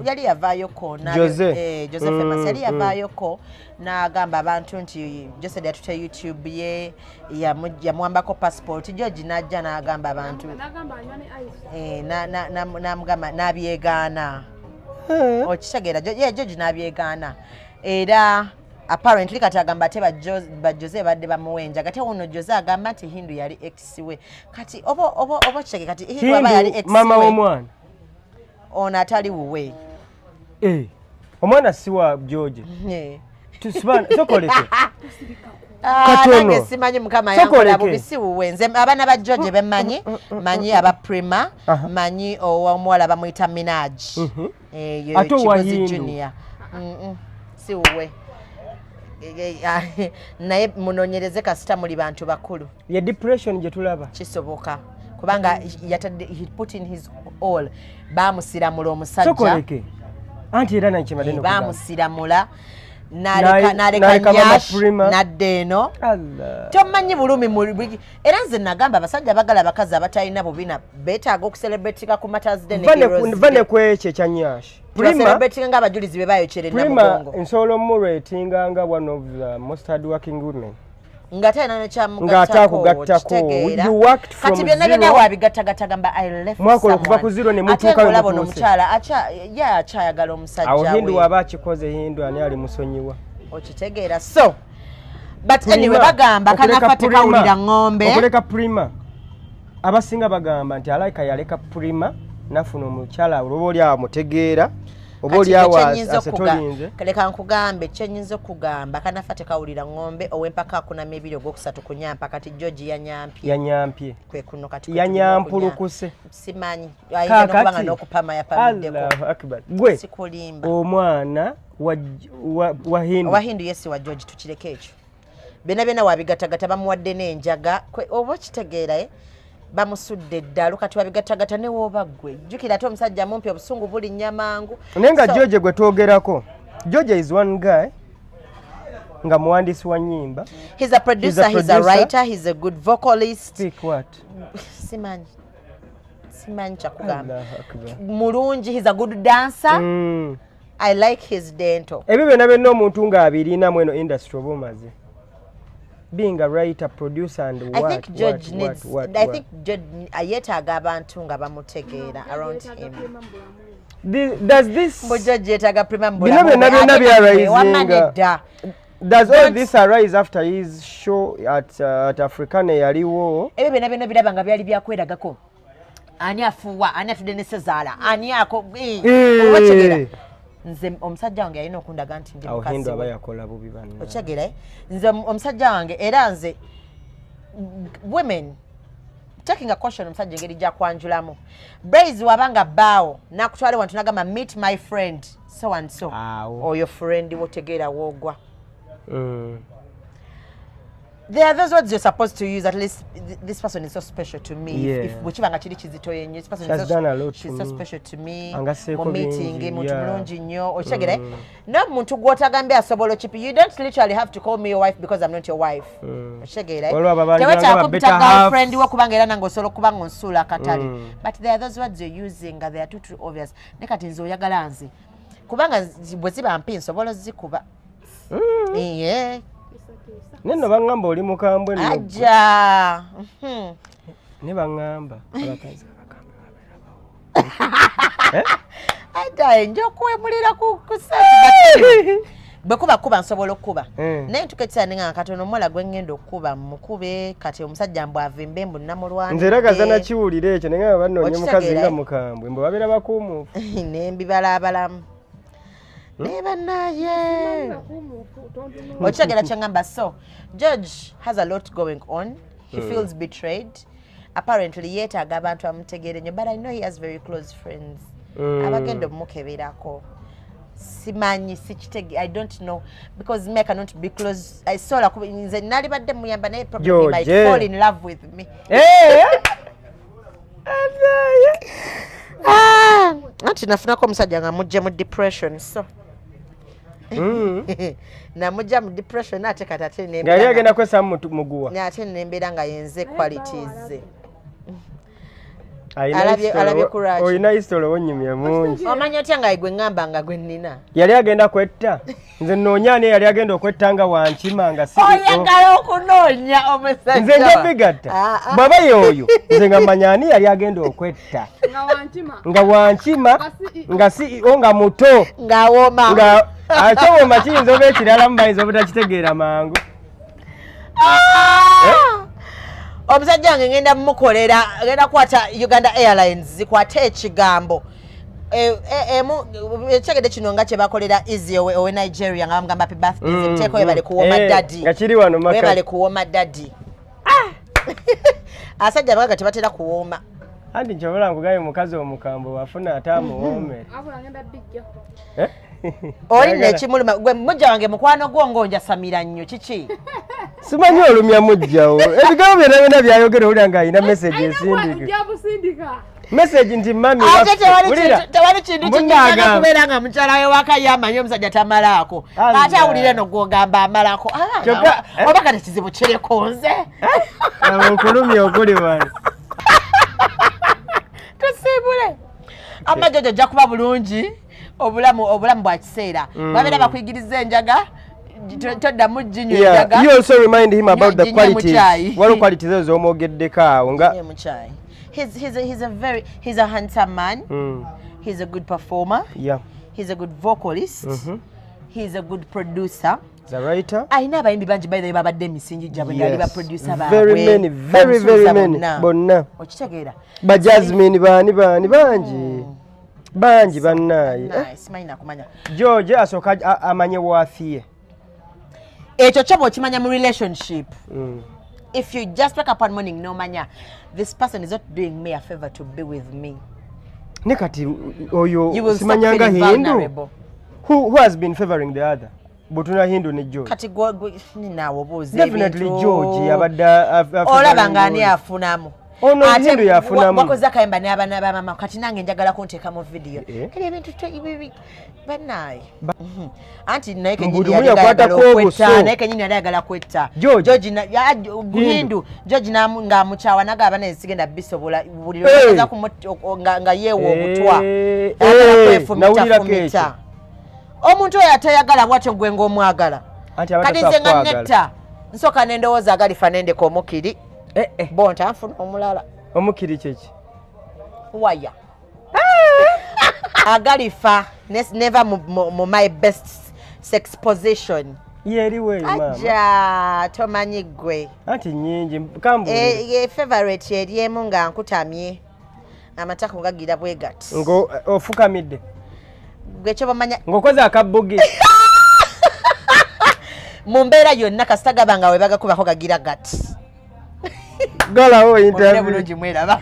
yali yavaayoko Jose. Eh, Jose Famous yali yavaayoko n'agamba abantu nti Jose yatute YouTube ye yamuwambako passport. George n'ajja n'agamba abantu Nagamba anywa ne ice. Eh, n'amugamba n'abyegaana, okitegeera? Yeah, George n'abyegaana era apparently kati agamba ate ba Jose badde bamuwenja. Kati wuno Jose agamba nti Hindu yali ex we. Kati oba okitege kati Hindu aba yali Hindu ex mama we w'omwana. Ono atali wuwe. Eh, omwana si wa George. Sokoleke. Ah, Katono. nange simanyi Mukama yankola Sokoleke. bubi si wuwe. Nze abaana ba George bemmanyi, manyi aba Prima, manyi owomuwala bamuyita Minaj. Eh, yo Ate owa Kigozi Hindu? Junior. Si wuwe. Eh, eh, naye munonyereze kasita muli bantu bakulu. Ye depression gye tulaba. Kisoboka kubanga yatadde, he put in his all, bamusiramula omusajja. Sokoleke anti era nakimadde nokugamba. Bamusiramula n'aleka n'aleka n'aleka Mama Nyash Prima. n'adda eno. Allah. Tomanyi bulumi era nze nagamba abasajja bagala abakazi abatalina bubina beetaaga okucelebratinga ku Martyrs Day ne Heroes Va ne Day. ku ekyo ekya Nyash Prima. Tubacelebratinga ng'abajulizi be bayokyera Prima Namugongo. nsobola omuratinga nga one of the most hard working women. Nga talina Ng'ate akugattako. You worked from Kati byonna byonna zero. wabigattagatta gamba I left Mwakola okuva someone. ku zero ne Ate mutuuka we ng'olaba ono mutuuse. omukyala ye akyayagala Awo omusajja Hindu we. waba akikoze, Hindu ani alimusonyiwa? Okitegeera? So but Prima, anyway bagamba okuleka kanafa Prima, tekawulira ŋŋombe. okuleka Prima, abasinga bagamba nti alaika yaleka Prima nafuna omukyala oba oli awo amutegeera oba oli awo asetolinze. Leka nkugambe kyenyinza okugamba, kanafa tekawulira ŋŋombe, ow'empaka akunama ebiri ogwokusatu kunyampa. Kati George yanyampye. Yanyampye. Kwe kuno kati kwe Yanyampulukuse. tulina okunya. Simanyi ayinza n'okuba nga Kaakati n'okupama yapamiddeko. Allahu akbar, gwe Sikulimba. omwana wa Hindu. Owa Hindu yesi wa George, tukireke ekyo. Byonna byonna wabigattagatta bamuwadde n'enjaga. Oba okitegeera, eh? Bamusudde eddalu kati wabigattagatta ne wooba ggwe jjukira ate omusajja mumpi obusungu bulinnya mangu. Naye nga George gwe twogerako, George is one guy nga muwandiisi wa nnyimba. He's a producer, He's a he's a producer. writer, he's a good vocalist. Speak what? Simanyi kyakugamba. Allahu akbar. Mulungi, he's a good dancer. I like his dental. Ebyo byonna byonna omuntu ng'abirina mu eno industry oba omaze being a writer, producer and I what, think George what, needs what, I what. think George yeetaaga abantu nga bamutegeera around Yeetaaga him. Prima mu bulamu. Does this Mbu George yeetaaga prima mu Bino bulamu byonna bwe. byonna Ate bya kati wamma risinga. nedda. Does all this arise after his show at Africana yaliwo? Ebyo byonna byonna biraba nga byali byakweragako, ani afuuwa, ani atudde ne sezaala, ani ako Eh. oba kitegeera. Nze omusajja wange yalina okundaga nti ndi Awo mukazi Hindu aba we. yakola bubi banna. Okitegeera, eh? Nze omusajja wange, era nze women taking a caution, omusajja engeri gyakwanjulamu Braise, wabanga bbaawo nakutwala wantu nagamba, "Meet my friend so and so." Awo. Oyo friend wotegeera woogwa. There are those words you're supposed to use. At least this person is so special to me. If bwe kiba nga kiri kizito ennyo, this person She is has so, done a lot she's to so me. special to me. Angasseeko Mu meeting, bingi, muntu mulungi nnyo, okitegeera? N'omuntu gw'otagambye asobola okipi. You don't literally have to call me your wife because I'm not your wife. Okitegeera? Waliwo ababanjulanga Tewetaaga ba kumpita better half. girlfriend wo, kubanga era nange osobola okuba nga onsuula akatale. But there are those words you're using nga they are too, too obvious. Ne kati nze oyagala nze, kubanga bwe ziba mpi nsobola ozikuba. Yeah. Naye nno baŋŋamba oli mukambwe nno. Ajja. Ne baŋŋamba abakazi abakambwe babeera bawo. Adda nja okuwemulira ku sente. Bwe kuba kuba nsobola okukuba. Naye ntuka ekiseera nenga katono, omuwala gwe ŋŋenda okukuba mukube. Kati omusajja mbw avimbe mbu namulwanidde. Nze era gaza nakiwulira ekyo, naye nga banoonya omukazi Okitegeera, nga eh? mukambwe, mbu babeera bakuumuufu. Nembibalaabalamu naye bannaye, okitegeera kyeŋŋamba? So George has a lot going on. He feels betrayed. Apparently yeetaaga abantu amutegeere nnyo, but I know he has very close friends abagenda omukeberako. Simanyi, sikitege, I don't know, because me, I cannot be close. I sola nze nalibadde muyamba, naye probably he might George. fall in love with me. Eh! Anaye. Ah, anti nafunako omusajja nga mujje mu depression, so namujja mu depression, ate kati ate Nga yali agenda kwesa muguwa. Ate nembeera nga yenze qualities ze. Alina Alabye courage. Olina history owonyumya mungi. Omanya otya nga gwe ŋŋamba nga gwe nnina? Yali agenda kwetta, nze nnoonya ani yali agenda okwetta nga wankima nga si Oyagala okunoonya omusajja? Nze nja bigatta. Ah, ah. Bw'aba y'oyo, nze nga manya ani yali agenda okwetta Nga wankima. Nga wankima, Nga nga CEO, nga muto, ng'awooma. Nga akyowoma kiyinza oba ekiralamu, bayinza obutakitegeera mangu. Ah! Omusajja wange ngenda mumukolera, ngenda kukwata Uganda Airlines zikwate ekigambo. Ekyegedde kino nga kyebakolera Easy owe Nigeria, nga bamugamba happy birthday, teeko webale kuwooma daddy. Nga kiri wano maka. Webale kuwooma daddy. Asajja abagaga tebatera kuwooma. Anti nkyobala nkugaye, omukazi omukambwe wafuna ate amuwoomere. Abula ngenda bijjako. Eh? Oli nekimuluma gwe mujja wange, mukwano gwo ng'onjasamira nnyo, kiki? Simanyi olumya mujjawo, ebigambo byonna byonna byayogera owulira nga alina message esindika. Ojja busindika. Message nti mami Ate waffe, wulira. tewali kintu Munna kinyinza agamba. kubeera nga mukyala we waka yamanyi omusajja tamalaako, Allah. ate awulire no gwogamba amalako. Ah, Kyokka, eh? oba kati kizibu kirekonze. Abo okulumya okuli wano. Tusiibule amajojo, ajja kuba bulungi. Obulamu bwa kiseera. Babeera bakuyigiriza enjaga, toddamu ginywa enjaga. You also remind him about the Ginywe mu qualities. kyayi. Waliwo qualities ezo z'omwogeddeko awo nga Ginywe mu kyayi. He's a handsome man. He's a good performer. He's a good vocalist. He's a good producer. The writer. Alina abayimbi bangi, by the way, babadde emisingi gyabwe ngaali ba producer baabwe. Very many, very, very Bamusuuza many. bonna. Bonna. Okitegeera? Ba Jasmine, baani baani, bangi bangi bannaaye. Eh, Nice, simanyi nakumanya. George asooka amanye waafiye. Ekyo kyo bw'okimanya mu relationship, if you just wake up one morning nomanya this person is not doing me a favor to be with me, Ne kati oyo you will start simanyanga feeling Hindu vulnerable. who has been favoring the other, bwotuna Hindu ne George. Kati naawe obuuza Definitely ebintu. George yabadde Olaba nga ani favoring. afunamu? Ono Ate Hindu yafunamu. wakoze akayimba n'abaana bamama, kati nange njagala kunteeka mu vidiyo. Eh. Kale ebintu bannaaye. Anti naye kenyini Mbu yali lumu ayagala yakwatako okwetta. obuso. Naye kenyini yali ayagala kwetta. George. George Hindu George ng'amukyawa nagaba naye sigenda bisobola buli Eh. lwageza nga yeewa obutwa. Eh, Ayagala eh, kwefumita nawulirako fumita. Omuntu oyo atayagala bwatyo, gwe ng'omwagala. Anti aba Kati tasobola nze nga kwagala. netta nsooka nendowooza agalifa nendeka omukiri Eh, eh. bonta nfuna omulala. Omukiri kyeki? Waya. Agalifa never mu my best sex position. Yeriwo eyo maama. Ajja, tomanyi ggwe. Anti nyingi, kambuulire. Favorite eri emu nga nkutamye, amatako gagira bwe gati. Ngo ofukamidde. Gwe kyobamanya. Ng'okoze akabugi. Mu mbeera yonna, kasita gaba nga webagakubako gagira gati. Galawo Olire interview. Bulungi, mweraba.